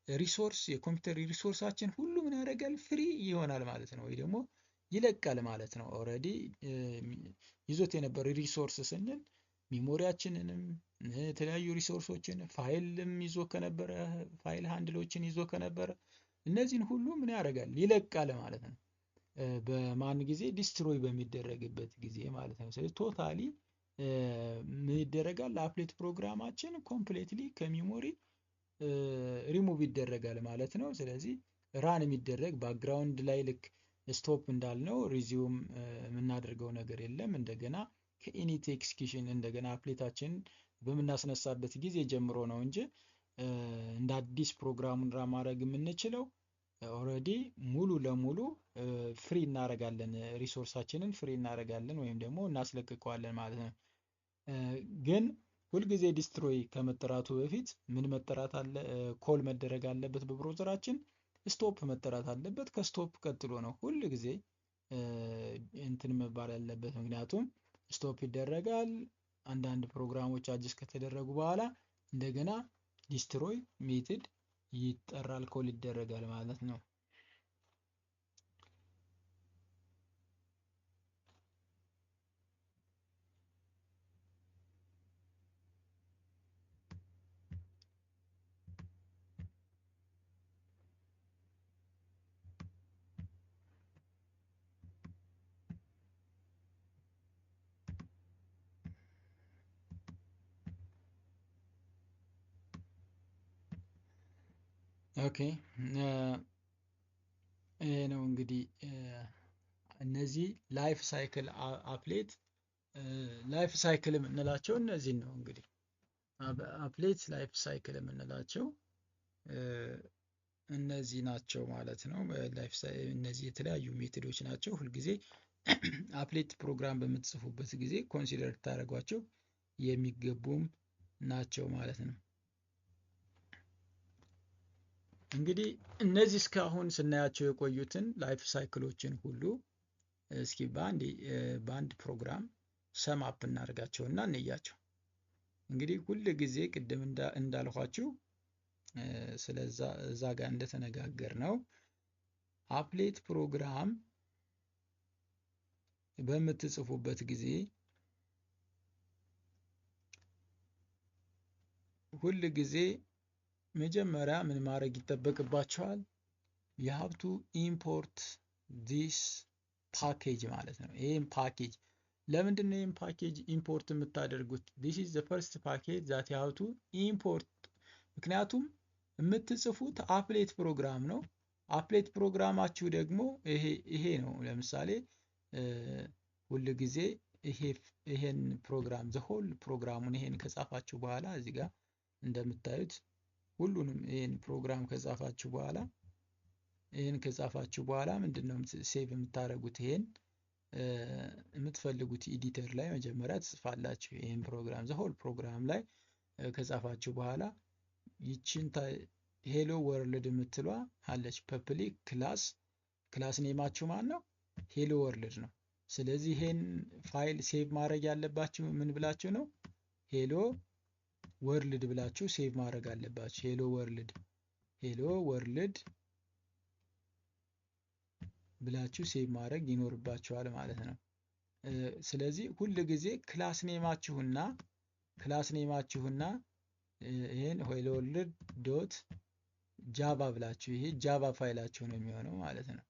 resource፣ የኮምፒውተር resource ኣችን ሁሉ ምን ያደርጋል? Free ይሆናል ማለት ነው፣ ወይ ደግሞ ይለቃል ማለት ነው። Already ይዞት የነበረ resource ስንል memory ያችንንም የተለያዩ resource ኦችን ፋይልም ይዞ ከነበረ፣ file handle ኦችን ይዞ ከነበረ እነዚህን ሁሉ ምን ያደርጋል? ይለቃል ማለት ነው። በማን ጊዜ? Destroy በሚደረግበት ጊዜ ማለት ነው። ስለዚህ totally ምን ይደረጋል? Applet ፕሮግራማችን ኮምፕሌትሊ ከሚሞሪ ሪሙቭ ይደረጋል ማለት ነው። ስለዚህ run የሚደረግ background ላይ ልክ stop እንዳልነው resume የምናደርገው ነገር የለም። እንደገና ከ init execution እንደገና applet ኣችን በምናስነሳበት ጊዜ ጀምሮ ነው እንጂ እንደ አዲስ ፕሮግራሙን run ማድረግ የምንችለው already ሙሉ ለሙሉ free እናደርጋለን፣ resource ኣችንን free እናደርጋለን ወይም ደግሞ እናስለቅቀዋለን ማለት ነው። ግን ሁልጊዜ destroy ከመጠራቱ በፊት ምን መጠራት አለ call መደረግ አለበት? በ browser ኣችን stop መጠራት አለበት። ከ stop ቀጥሎ ነው ሁል ጊዜ እንትን መባል ያለበት። ምክንያቱም stop ይደረጋል። አንዳንድ ፕሮግራሞች adjust ከተደረጉ በኋላ እንደገና destroy method ይጠራል፣ call ይደረጋል ማለት ነው። Okay, ይሄ ነው እንግዲህ እነዚህ life cycle፣ applet life cycle የምንላቸው እነዚህን ነው እንግዲህ። Applet life cycle የምንላቸው እነዚህ ናቸው ማለት ነው። Life እነዚህ የተለያዩ method ኦች ናቸው። ሁልጊዜ applet ፕሮግራም በምትጽፉበት ጊዜ consider ልታደርጓቸው የሚገቡም ናቸው ማለት ነው። እንግዲህ እነዚህ እስካሁን ስናያቸው የቆዩትን life cycle ኦችን ሁሉ እስኪ በአንድ ፕሮግራም sum up እናደርጋቸውና እንያቸው። እንግዲህ ሁል ጊዜ ቅድም እንዳልኳችሁ ስለዛ እዛ ጋር እንደተነጋገርነው applet ፕሮግራም በምትጽፉበት ጊዜ ሁል ጊዜ መጀመሪያ ምን ማድረግ ይጠበቅባችኋል? You have to import this package ማለት ነው። ይሄን ፓኬጅ ለምንድን ነው ይሄን package import የምታደርጉት? This is the first package that you have to import። ምክንያቱም የምትጽፉት applet ፕሮግራም ነው። Applet ፕሮግራማችሁ ደግሞ ይሄ ነው። ለምሳሌ ሁል ጊዜ ይሄን ፕሮግራም the whole ፕሮግራሙን ይሄን ከጻፋችሁ በኋላ እዚህ ጋር እንደምታዩት ሁሉንም ይሄን ፕሮግራም ከጻፋችሁ በኋላ ይሄን ከጻፋችሁ በኋላ ምንድነው save የምታደርጉት? ይሄን የምትፈልጉት editor ላይ መጀመሪያ ትጽፋላችሁ። ይሄን ፕሮግራም the whole ፕሮግራም ላይ ከጻፋችሁ በኋላ ይቺን hello world የምትሏ አለች። Public class class name ኣችሁ ማን ነው? Hello world ነው። ስለዚህ ይሄን file save ማድረግ ያለባችሁ ምን ብላችሁ ነው? Hello world ብላችሁ save ማድረግ አለባችሁ። Hello world hello world ብላችሁ save ማድረግ ይኖርባችኋል ማለት ነው። ስለዚህ ሁል ጊዜ class name ኣችሁና class name ኣችሁና ይሄን hello world dot Java ብላችሁ ይሄ Java ፋይላችሁ ነው የሚሆነው ማለት ነው።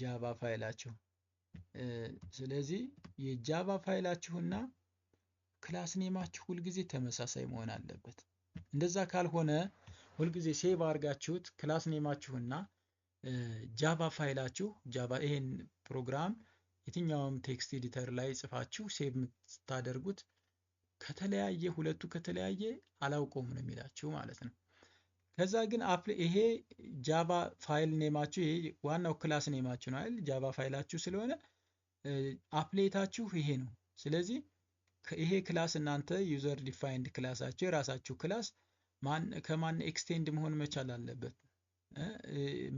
Java ፋይላችሁ። ስለዚህ የ Java ፋይላችሁና class name ኣችሁ ሁል ጊዜ ተመሳሳይ መሆን አለበት። እንደዛ ካልሆነ ሁል ጊዜ save አድርጋችሁት class name ኣችሁና Java ፋይላችሁ Java ይሄን ፕሮግራም የትኛውም text editor ላይ ጽፋችሁ save የምታደርጉት ከተለያየ ሁለቱ ከተለያየ አላውቀውም ነው የሚላችሁ ማለት ነው። ከዛ ግን ይሄ Java file name ኣችሁ ይሄ ዋናው class name ኣችሁ ነው አይደል? Java ፋይላችሁ ስለሆነ applet ኣችሁ ይሄ ነው። ስለዚህ ይሄ class እናንተ user defined class ኣችሁ የራሳችሁ class ማን ከማን extend መሆን መቻል አለበት?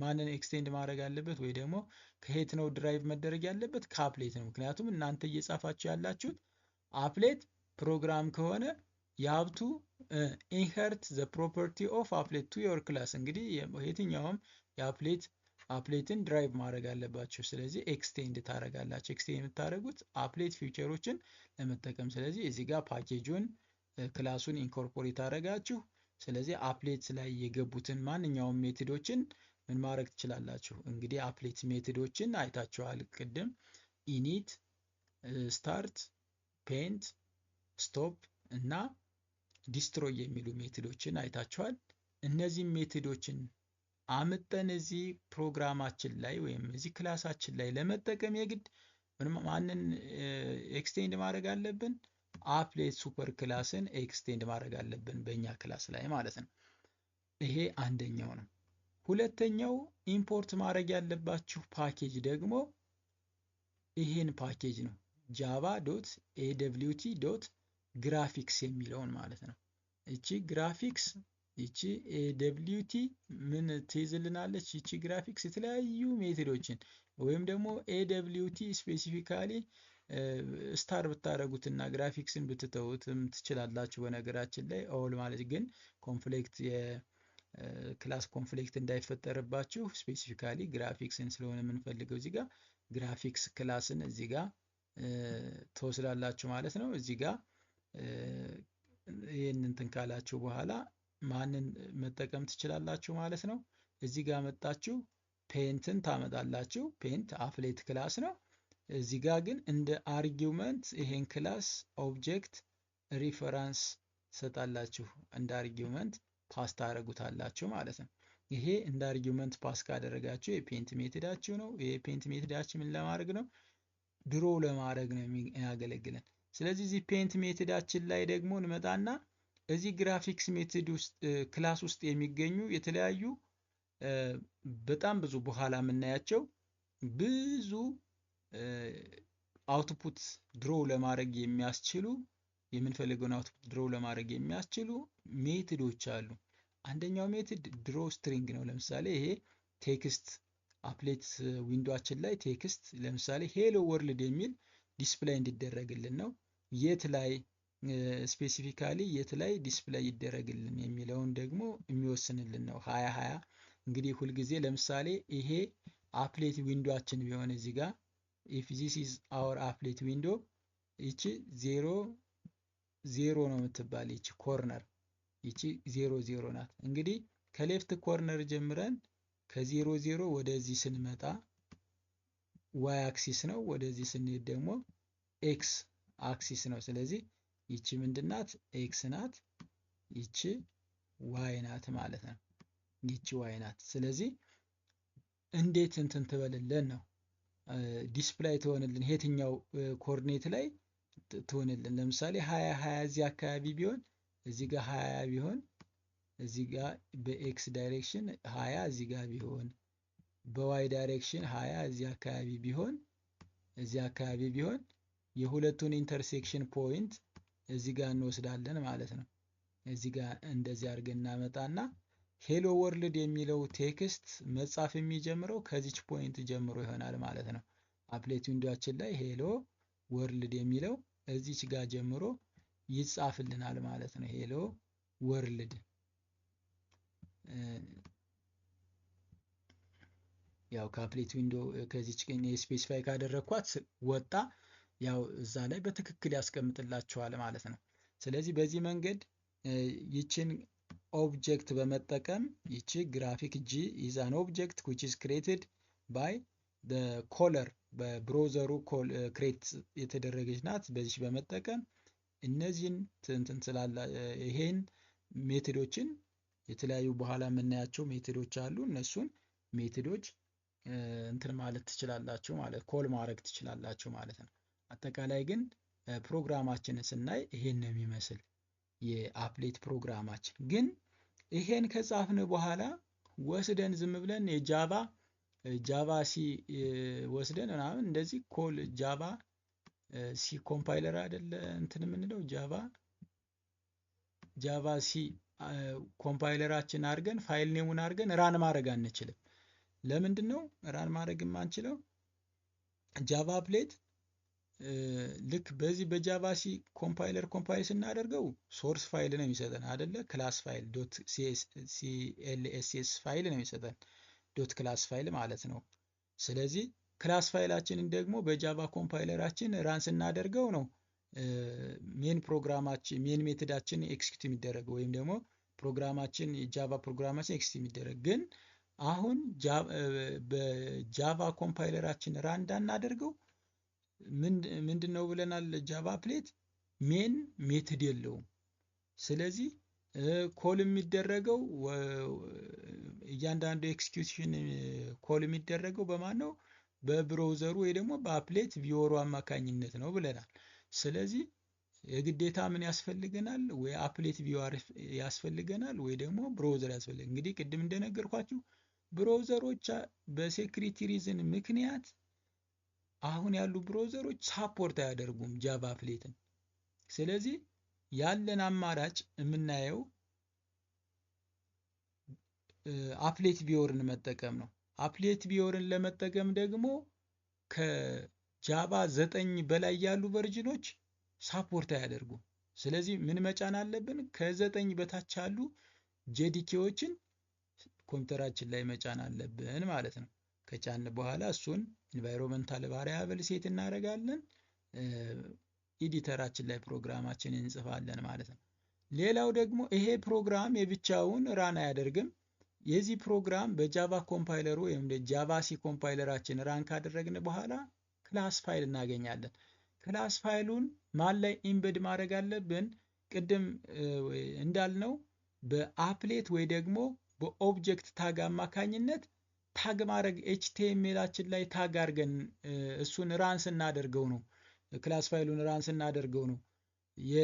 ማንን extend ማድረግ አለበት? ወይ ደግሞ ከየት ነው derive መደረግ ያለበት? ከ applet ነው። ምክንያቱም እናንተ እየጻፋችሁ ያላችሁት applet ፕሮግራም ከሆነ you have to inherit the property of applet to your class። እንግዲህ የትኛውም የ applet applet ን derive ማድረግ አለባችሁ። ስለዚህ extend ታረጋላችሁ። Extend የምታደርጉት applet feature ኦችን ለመጠቀም። ስለዚህ እዚህ ጋር package ኡን class ኡን incorporate አደረጋችሁ። ስለዚህ applet ላይ የገቡትን ማንኛውም method ኦችን ምን ማድረግ ትችላላችሁ? እንግዲህ applet method ኦችን አይታችኋል ቅድም። Init፣ start፣ paint፣ stop እና destroy የሚሉ method ኦችን አይታችኋል። እነዚህ method ኦችን አምጠን እዚህ ፕሮግራማችን ላይ ወይም እዚህ class ኣችን ላይ ለመጠቀም የግድ ማንን extend ማድረግ አለብን? Applet super class ን extend ማድረግ አለብን በእኛ class ላይ ማለት ነው። ይሄ አንደኛው ነው። ሁለተኛው import ማድረግ ያለባችሁ ፓኬጅ ደግሞ ይሄን ፓኬጅ ነው። Java dot AWT dot graphics የሚለውን ማለት ነው። እቺ ግራፊክስ እቺ AWT ምን ትይዝልናለች? እቺ ግራፊክስ የተለያዩ method ኦችን ወይም ደግሞ AWT specifically star ብታረጉትና ግራፊክስን ብትተውትም ትችላላችሁ። በነገራችን ላይ all ማለት ግን conflict የ class conflict እንዳይፈጠርባችሁ specifically graphics ን ስለሆነ የምንፈልገው እዚህ ጋር graphics class ን እዚህ ጋር ትወስዳላችሁ ማለት ነው። እዚህ ጋር ይሄን እንትን ካላችሁ በኋላ ማንን መጠቀም ትችላላችሁ ማለት ነው። እዚህ ጋር መጣችሁ paint ን ታመጣላችሁ። Paint applet class ነው። እዚህ ጋር ግን እንደ argument ይሄን class object reference ሰጣላችሁ። እንደ argument pass ታረጉታላችሁ ማለት ነው። ይሄ እንደ argument pass ካደረጋችሁ የ paint method ኣችሁ ነው። ይሄ paint method ኣችሁ ምን ለማድረግ ነው? Draw ለማድረግ ነው የሚያገለግለን። ስለዚህ እዚህ paint method ኣችን ላይ ደግሞ እንመጣና እዚህ graphics method ውስጥ class ውስጥ የሚገኙ የተለያዩ በጣም ብዙ በኋላ የምናያቸው ብዙ output draw ለማድረግ የሚያስችሉ፣ የምንፈልገውን output draw ለማድረግ የሚያስችሉ method ኦች አሉ። አንደኛው method draw string ነው። ለምሳሌ ይሄ text applet window ኣችን ላይ text ለምሳሌ "hello world" የሚል display እንዲደረግልን ነው። የት ላይ specifically የት ላይ display ይደረግልን የሚለውን ደግሞ የሚወስንልን ነው። 20 20 እንግዲህ ሁልጊዜ ለምሳሌ ይሄ applet window ኣችን ቢሆን፣ እዚህ ጋር if this is our applet window፣ ይቺ 0 0 ነው የምትባል። ይቺ corner ይቺ 0 0 ናት። እንግዲህ ከ left corner ጀምረን ከ0 0 ወደዚህ ስንመጣ y axis ነው። ወደዚህ ስንሄድ ደግሞ x axis ነው። ስለዚህ ይቺ ምንድናት? X ናት። ይቺ y ናት ማለት ነው። ይቺ y ናት። ስለዚህ እንዴት እንትን ትበልልን ነው፣ display ትሆንልን፣ የትኛው coordinate ላይ ትሆንልን። ለምሳሌ 20 20 እዚህ አካባቢ ቢሆን፣ እዚህ ጋር 20 ቢሆን፣ እዚህ ጋር በ x direction 20 እዚህ ጋር ቢሆን፣ በ y direction 20 እዚህ አካባቢ ቢሆን፣ የሁለቱን intersection point እዚህ ጋር እንወስዳለን ማለት ነው። እዚህ ጋር እንደዚህ አድርገን እናመጣና "hello world" የሚለው text መጻፍ የሚጀምረው ከዚች point ጀምሮ ይሆናል ማለት ነው። Applet window ኣችን ላይ "hello world" የሚለው እዚች ጋር ጀምሮ ይጻፍልናል ማለት ነው። Hello world ያው ከ applet window ከዚች specify ካደረግኳት ወጣ፣ ያው እዛ ላይ በትክክል ያስቀምጥላችኋል ማለት ነው። ስለዚህ በዚህ መንገድ ይችን object በመጠቀም፣ ይቺ graphic g is an object which is created by caller፣ በ browser ኡ create የተደረገች ናት። በዚች በመጠቀም እነዚህን እንትን ስላለ ይሄን method ኦችን፣ የተለያዩ በኋላ የምናያቸው method ኦች አሉ። እነሱን method ኦች እንትን ማለት ትችላላችሁ ማለት call ማድረግ ትችላላችሁ ማለት ነው። አጠቃላይ ግን ፕሮግራማችንን ስናይ ይሄን ነው የሚመስል የ applet ፕሮግራማችን። ግን ይሄን ከጻፍን በኋላ ወስደን ዝም ብለን የ javac ወስደን ምናምን እንደዚህ call javac compiler አይደለ እንትን የምንለው፣ javac compiler ኣችን አድርገን file name ኡን አድርገን run ማድረግ አንችልም። ለምንድን ነው run ማድረግ የማንችለው? Java applet ልክ በዚህ በ javac compiler compile ስናደርገው source file ነው የሚሰጠን አደለ? Class file .clss file ነው የሚሰጠን፣ dot class file ማለት ነው። ስለዚህ class file ኣችንን ደግሞ በ Java compiler ኣችን run ስናደርገው ነው main ፕሮግራማችን main method ኣችን execute የሚደረገው ወይም ደግሞ ፕሮግራማችን የ Java ፕሮግራማችን execute የሚደረግ። ግን አሁን በ Java compiler ኣችን run እንዳናደርገው ምንድን ነው ብለናል? Java applet main method የለውም። ስለዚህ call የሚደረገው፣ እያንዳንዱ execution call የሚደረገው በማን ነው? በ browser ኡ ወይ ደግሞ በ applet viewer ኡ አማካኝነት ነው ብለናል። ስለዚህ የግዴታ ምን ያስፈልገናል? ወይ applet viewer ያስፈልገናል ወይ ደግሞ browser ያስፈልገናል። እንግዲህ ቅድም እንደነገርኳችሁ browser ኦች በ security reason ምክንያት አሁን ያሉ browser ኦች support አያደርጉም Java applet ን። ስለዚህ ያለን አማራጭ የምናየው applet viewer ን መጠቀም ነው። Applet viewer ን ለመጠቀም ደግሞ ከ Java 9 በላይ ያሉ version ኦች support አያደርጉም። ስለዚህ ምን መጫን አለብን? ከ9 በታች ያሉ JDK ዎችን ኮምፒውተራችን ላይ መጫን አለብን ማለት ነው። ከጫን በኋላ እሱን environmental variable set እናደርጋለን። Editor ኣችን ላይ ፕሮግራማችንን እንጽፋለን ማለት ነው። ሌላው ደግሞ ይሄ ፕሮግራም የብቻውን run አያደርግም። የዚህ ፕሮግራም በ Java compiler ኡ ወይም javac compiler ኣችን run ካደረግን በኋላ class file እናገኛለን። Class file ኡን ማን ላይ embed ማድረግ አለብን? ቅድም እንዳልነው በ applet ወይ ደግሞ በ object tag አማካኝነት tag ማድረግ፣ HTML ኣችን ላይ tag አድርገን እሱን run ስናደርገው ነው Class file ኡን run ስናደርገው ነው የ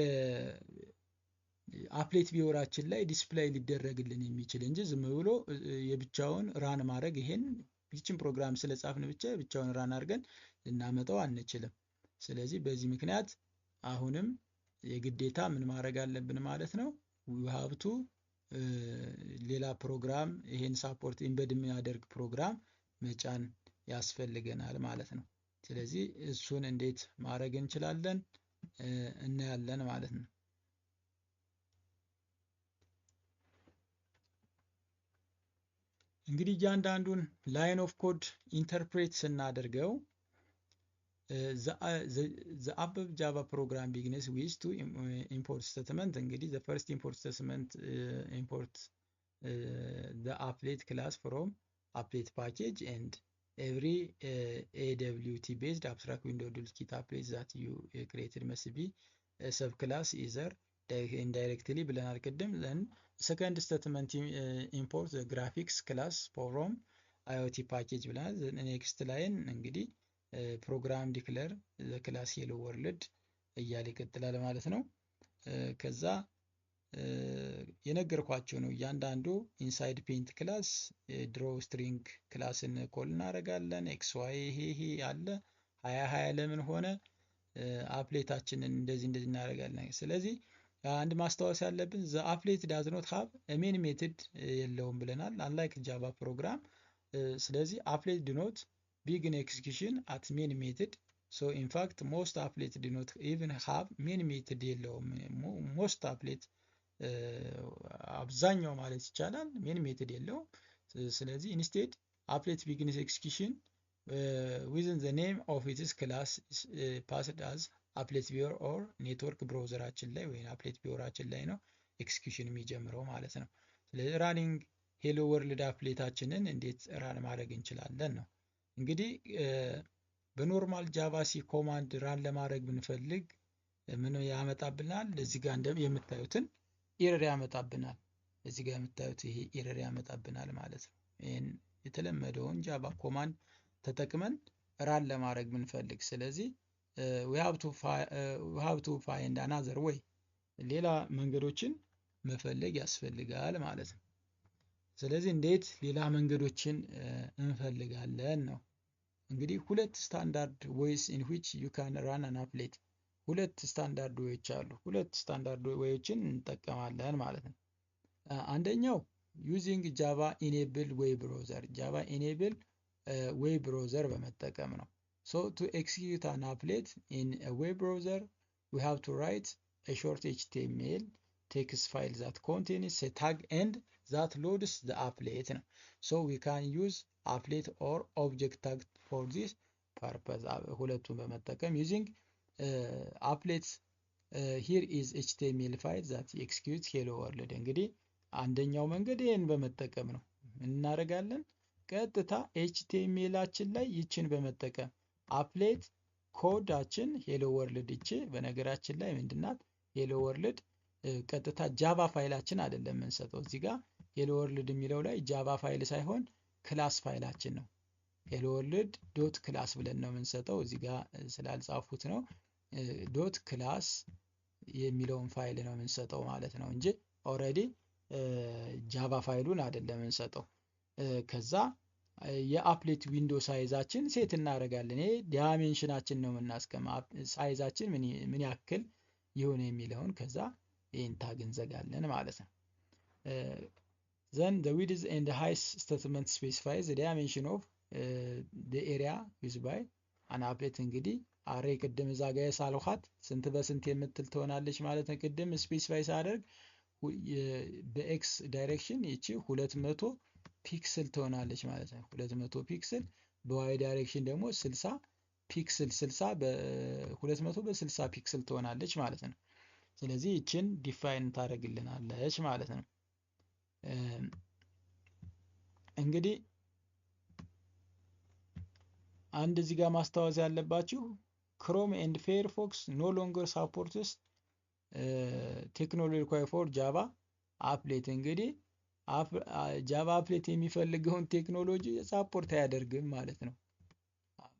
applet viewer ኣችን ላይ display ሊደረግልን የሚችል እንጂ ዝም ብሎ የብቻውን run ማድረግ፣ ይሄን ይችን ፕሮግራም ስለጻፍን ብቻ ብቻውን run አድርገን ልናመጣው አንችልም። ስለዚህ በዚህ ምክንያት አሁንም የግዴታ ምን ማድረግ አለብን ማለት ነው? We have to ሌላ ፕሮግራም፣ ይሄን support embed የሚያደርግ ፕሮግራም መጫን ያስፈልገናል ማለት ነው። ስለዚህ እሱን እንዴት ማድረግ እንችላለን እናያለን ማለት ነው። እንግዲህ እያንዳንዱን line of code interpret ስናደርገው the above Java program begins with two import statement። እንግዲህ the first import statement import the applet class from applet package, and every AWT based abstract window toolkit applet that you created must be a subclass either indirectly ብለናል ቅድም። Then second statement import the graphics class from AWT package ብለናል። Next line እንግዲህ program declare the class hello world እያለ ይቀጥላል ማለት ነው። ከዛ የነገርኳቸው ነው። እያንዳንዱ inside paint class draw string class ን call እናደርጋለን። x y ይሄ ይሄ አለ፣ 20 20 ለምን ሆነ? Applet ኣችንን እንደዚህ እንደዚህ እናደርጋለን። ስለዚህ አንድ ማስታወስ ያለብን the applet does not have main method የለውም ብለናል። Unlike Java program። ስለዚህ applet do not begin execution at main method. So in fact, most applet do not even have main method የለውም። Most applet፣ አብዛኛው ማለት ይቻላል፣ main method የለውም። ስለዚህ instead, applet begins execution within the name of its class passed as applet viewer or network browser ኣችን ላይ ወይም applet viewer ኣችን ላይ ነው execution የሚጀምረው ማለት ነው። ስለዚህ running hello world applet ኣችንን እንዴት run ማድረግ እንችላለን ነው። እንግዲህ በ normal javac command run ለማድረግ ብንፈልግ ምን ያመጣብናል? እዚህ ጋር የምታዩትን error ያመጣብናል። እዚህ ጋር የምታዩት ይሄ error ያመጣብናል ማለት ነው። ይህን የተለመደውን Java command ተጠቅመን run ለማድረግ ብንፈልግ፣ ስለዚህ we have to find another way፣ ሌላ መንገዶችን መፈለግ ያስፈልጋል ማለት ነው። ስለዚህ እንዴት ሌላ መንገዶችን እንፈልጋለን ነው። እንግዲህ ሁለት standard ways in which you can run an applet፣ ሁለት standard way ኦች አሉ። ሁለት standard way ኦችን እንጠቀማለን ማለት ነው። አንደኛው using Java enable web browser፣ Java enable web browser በመጠቀም ነው። So to execute an applet in web browser, we have to write a short HTML text file that contains a tag and that loads the applet ነው። So we can use applet or object tag for this purpose፣ ሁለቱን በመጠቀም using applet. Here is HTML file that executes hello world። እንግዲህ አንደኛው መንገድ ይህን በመጠቀም ነው እናደርጋለን። ቀጥታ HTML ኣችን ላይ ይችን በመጠቀም applet code ኣችን hello world፣ ይቺ በነገራችን ላይ ምንድናት? Hello world ቀጥታ Java file ኣችን አይደለም የምንሰጠው። እዚህ ጋር hello world የሚለው ላይ Java file ሳይሆን class file ኣችን ነው። Hello world dot class ብለን ነው የምንሰጠው። እዚህ ጋር ስላልጻፉት ነው። Dot class የሚለውን ፋይል ነው የምንሰጠው ማለት ነው እንጂ already Java file ኡን አይደለም የምንሰጠው። ከዛ የ applet window size ኣችን set እናደርጋለን። ይሄ dimension ኣችን ነው የምናስቀም፣ size ኣችን ምን ያክል ይሁን የሚለውን። ከዛ ይህን tag እንዘጋለን ማለት ነው። Then the width and height statement specifies the dimension of the area used by an applet። እንግዲህ አሬ ቅድም እዛ ጋ የሳልኋት ስንት በስንት የምትል ትሆናለች ማለት ነው። ቅድም specify ሳደርግ በ x direction ይቺ 200 pixel ትሆናለች ማለት ነው። 200 pixel፣ በ y direction ደግሞ 60 pixel፣ 60 በ200 በ60 pixel ትሆናለች ማለት ነው። ስለዚህ ይችን define ታደርግልናለች ማለት ነው። እንግዲህ አንድ እዚህ ጋር ማስታወስ ያለባችሁ Chrome and Firefox no longer supports technology require for Java applet። እንግዲህ Java applet የሚፈልገውን ቴክኖሎጂ support አያደርግም ማለት ነው።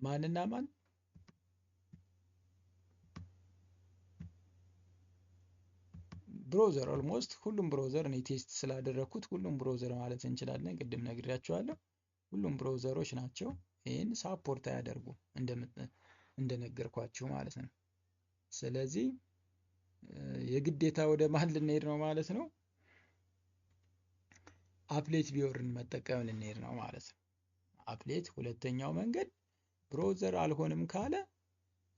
ማንና ማን? Browser almost ሁሉም browser እኔ test ስላደረኩት ሁሉም browser ማለት እንችላለን። ቅድም ነግሬያችኋለሁ። ሁሉም browser ኦች ናቸው ይህን support አያደርጉም እንደነገርኳችሁ ማለት ነው። ስለዚህ የግዴታ ወደ ማን ልንሄድ ነው ማለት ነው? Applet viewer ን መጠቀም ልንሄድ ነው ማለት ነው። Applet ሁለተኛው መንገድ browser አልሆንም ካለ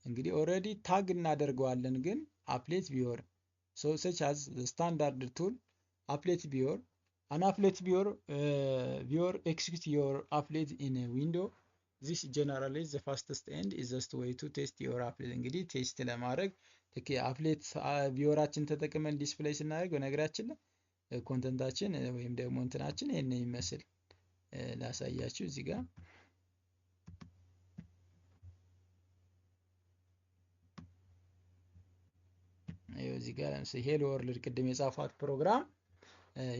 እንግዲህ already tag እናደርገዋለን፣ ግን applet viewer, so such as standard tool applet viewer. An applet viewer execute your applet in window. This generally the fastest and easiest way to test your applet። እንግዲህ test ለማድረግ applet viewer ኣችን ተጠቅመን display ስናደርግ፣ በነገራችን ላይ content ኣችን ወይም ደግሞ እንትናችን ይህን የሚመስል ላሳያችሁ እዚህ ጋር። እዚህ ጋር ለምሳሌ hello world ቅድም የጻፏት ፕሮግራም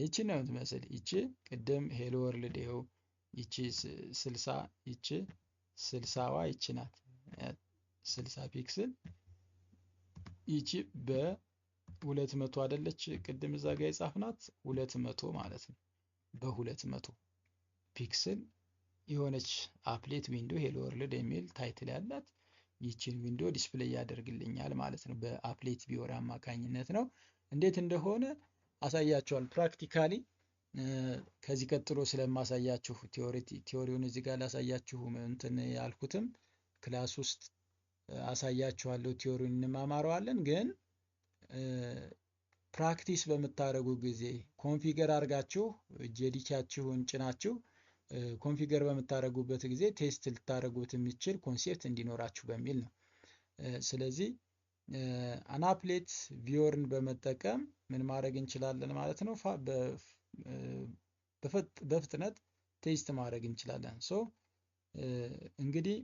ይቺ ነው የምትመስል። ይቺ ቅድም hello world ይኸው ይቺ 60፣ ይቺ 60ዋ ይቺ ናት፣ 60 pixel። ይቺ በ200 አይደለች ቅድም እዛ ጋር የጻፍናት? 200 ማለት ነው። በ200 pixel የሆነች applet window hello world የሚል title ያላት ይችን window display ያደርግልኛል ማለት ነው። በ applet viewer አማካኝነት ነው። እንዴት እንደሆነ አሳያችኋል practically ከዚህ ቀጥሎ ስለማሳያችሁ። Theory ውን እዚህ ጋር ላሳያችሁ እንትን ያልኩትም class ውስጥ አሳያችኋለሁ። Theory ውን እንማማረዋለን። ግን practice በምታደርጉ ጊዜ configure አድርጋችሁ JDK ያችሁን ጭናችሁ configure በምታደርጉበት ጊዜ test ልታደርጉት የሚችል concept እንዲኖራችሁ በሚል ነው። ስለዚህ an applet viewer ን በመጠቀም ምን ማድረግ እንችላለን ማለት ነው? በፍጥነት test ማድረግ እንችላለን። So እንግዲህ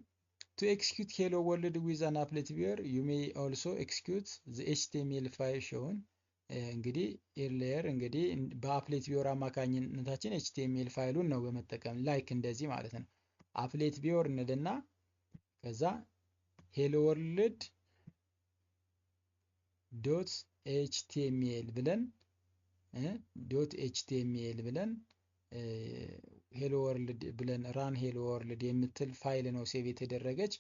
to execute hello world with an applet viewer, you may also execute the HTML file shown እንግዲህ earlier። እንግዲህ በ applet viewer አማካኝነታችን HTML ፋይሉን ነው በመጠቀም like እንደዚህ ማለት ነው። Applet viewer እንልና ከዛ hello world.html ብለን .html ብለን hello world ብለን run hello world የምትል ፋይል ነው save የተደረገች።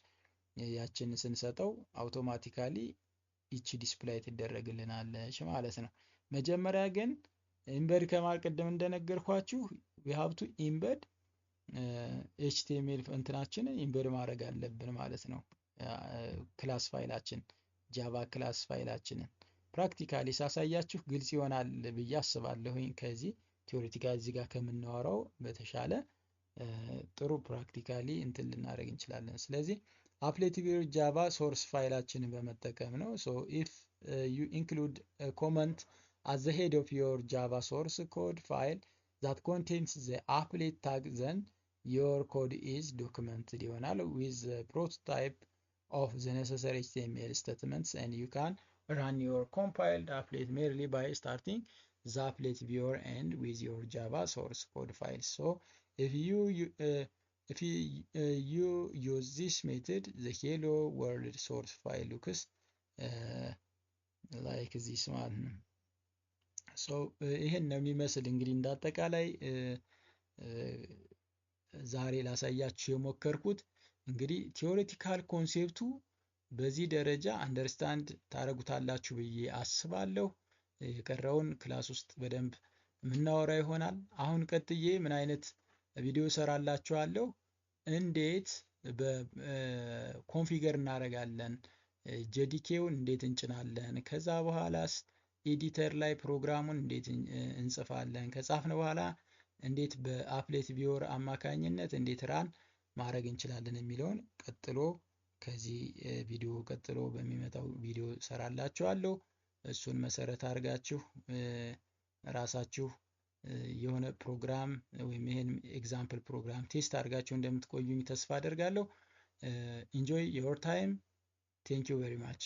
ያችን ስንሰጠው automatically ይቺ display ትደረግልናለች ማለት ነው። መጀመሪያ ግን embed ከማቅደም እንደነገርኳችሁ we have to embed HTML እንትናችንን embed ማድረግ አለብን ማለት ነው። Class ፋይላችን፣ Java class ፋይላችንን practically ሳሳያችሁ ግልጽ ይሆናል ብዬ አስባለሁኝ። ከዚህ theoretical እዚህ ጋር ከምናወራው በተሻለ ጥሩ practically እንትን ልናደርግ እንችላለን። ስለዚህ applet viewer Java source ፋይላችንን በመጠቀም ነው። So if you include comment at the head of your Java source code file that contains the applet tag, then your code is documented ይሆናል with prototype of the necessary HTML statements, and you can run your compiled applet merely by starting the applet viewer and with your Java source code file. So if you use this method, the hello world source file looks like this one. So ይህን ነው የሚመስል። እንግዲህ እንዳጠቃላይ ዛሬ ላሳያችሁ የሞከርኩት እንግዲህ theoretical concept ኡ በዚህ ደረጃ understand ታደርጉታላችሁ ብዬ አስባለሁ። የቀረውን class ውስጥ በደንብ የምናወራ ይሆናል። አሁን ቀጥዬ ምን አይነት ቪዲዮ ሰራላችኋለሁ? እንዴት በ configure እናደርጋለን፣ JDK ውን እንዴት እንጭናለን፣ ከዛ በኋላስ editor ላይ ፕሮግራሙን እንዴት እንጽፋለን፣ ከጻፍን በኋላ እንዴት በ applet viewer አማካኝነት እንዴት run ማድረግ እንችላለን የሚለውን ቀጥሎ ከዚህ ቪዲዮ ቀጥሎ በሚመጣው ቪዲዮ ሰራላችኋለሁ። እሱን መሰረት አድርጋችሁ ራሳችሁ የሆነ ፕሮግራም ወይም ይሄን example ፕሮግራም test አድርጋችሁ እንደምትቆዩኝ ተስፋ አደርጋለሁ። Enjoy your time. Thank you very much.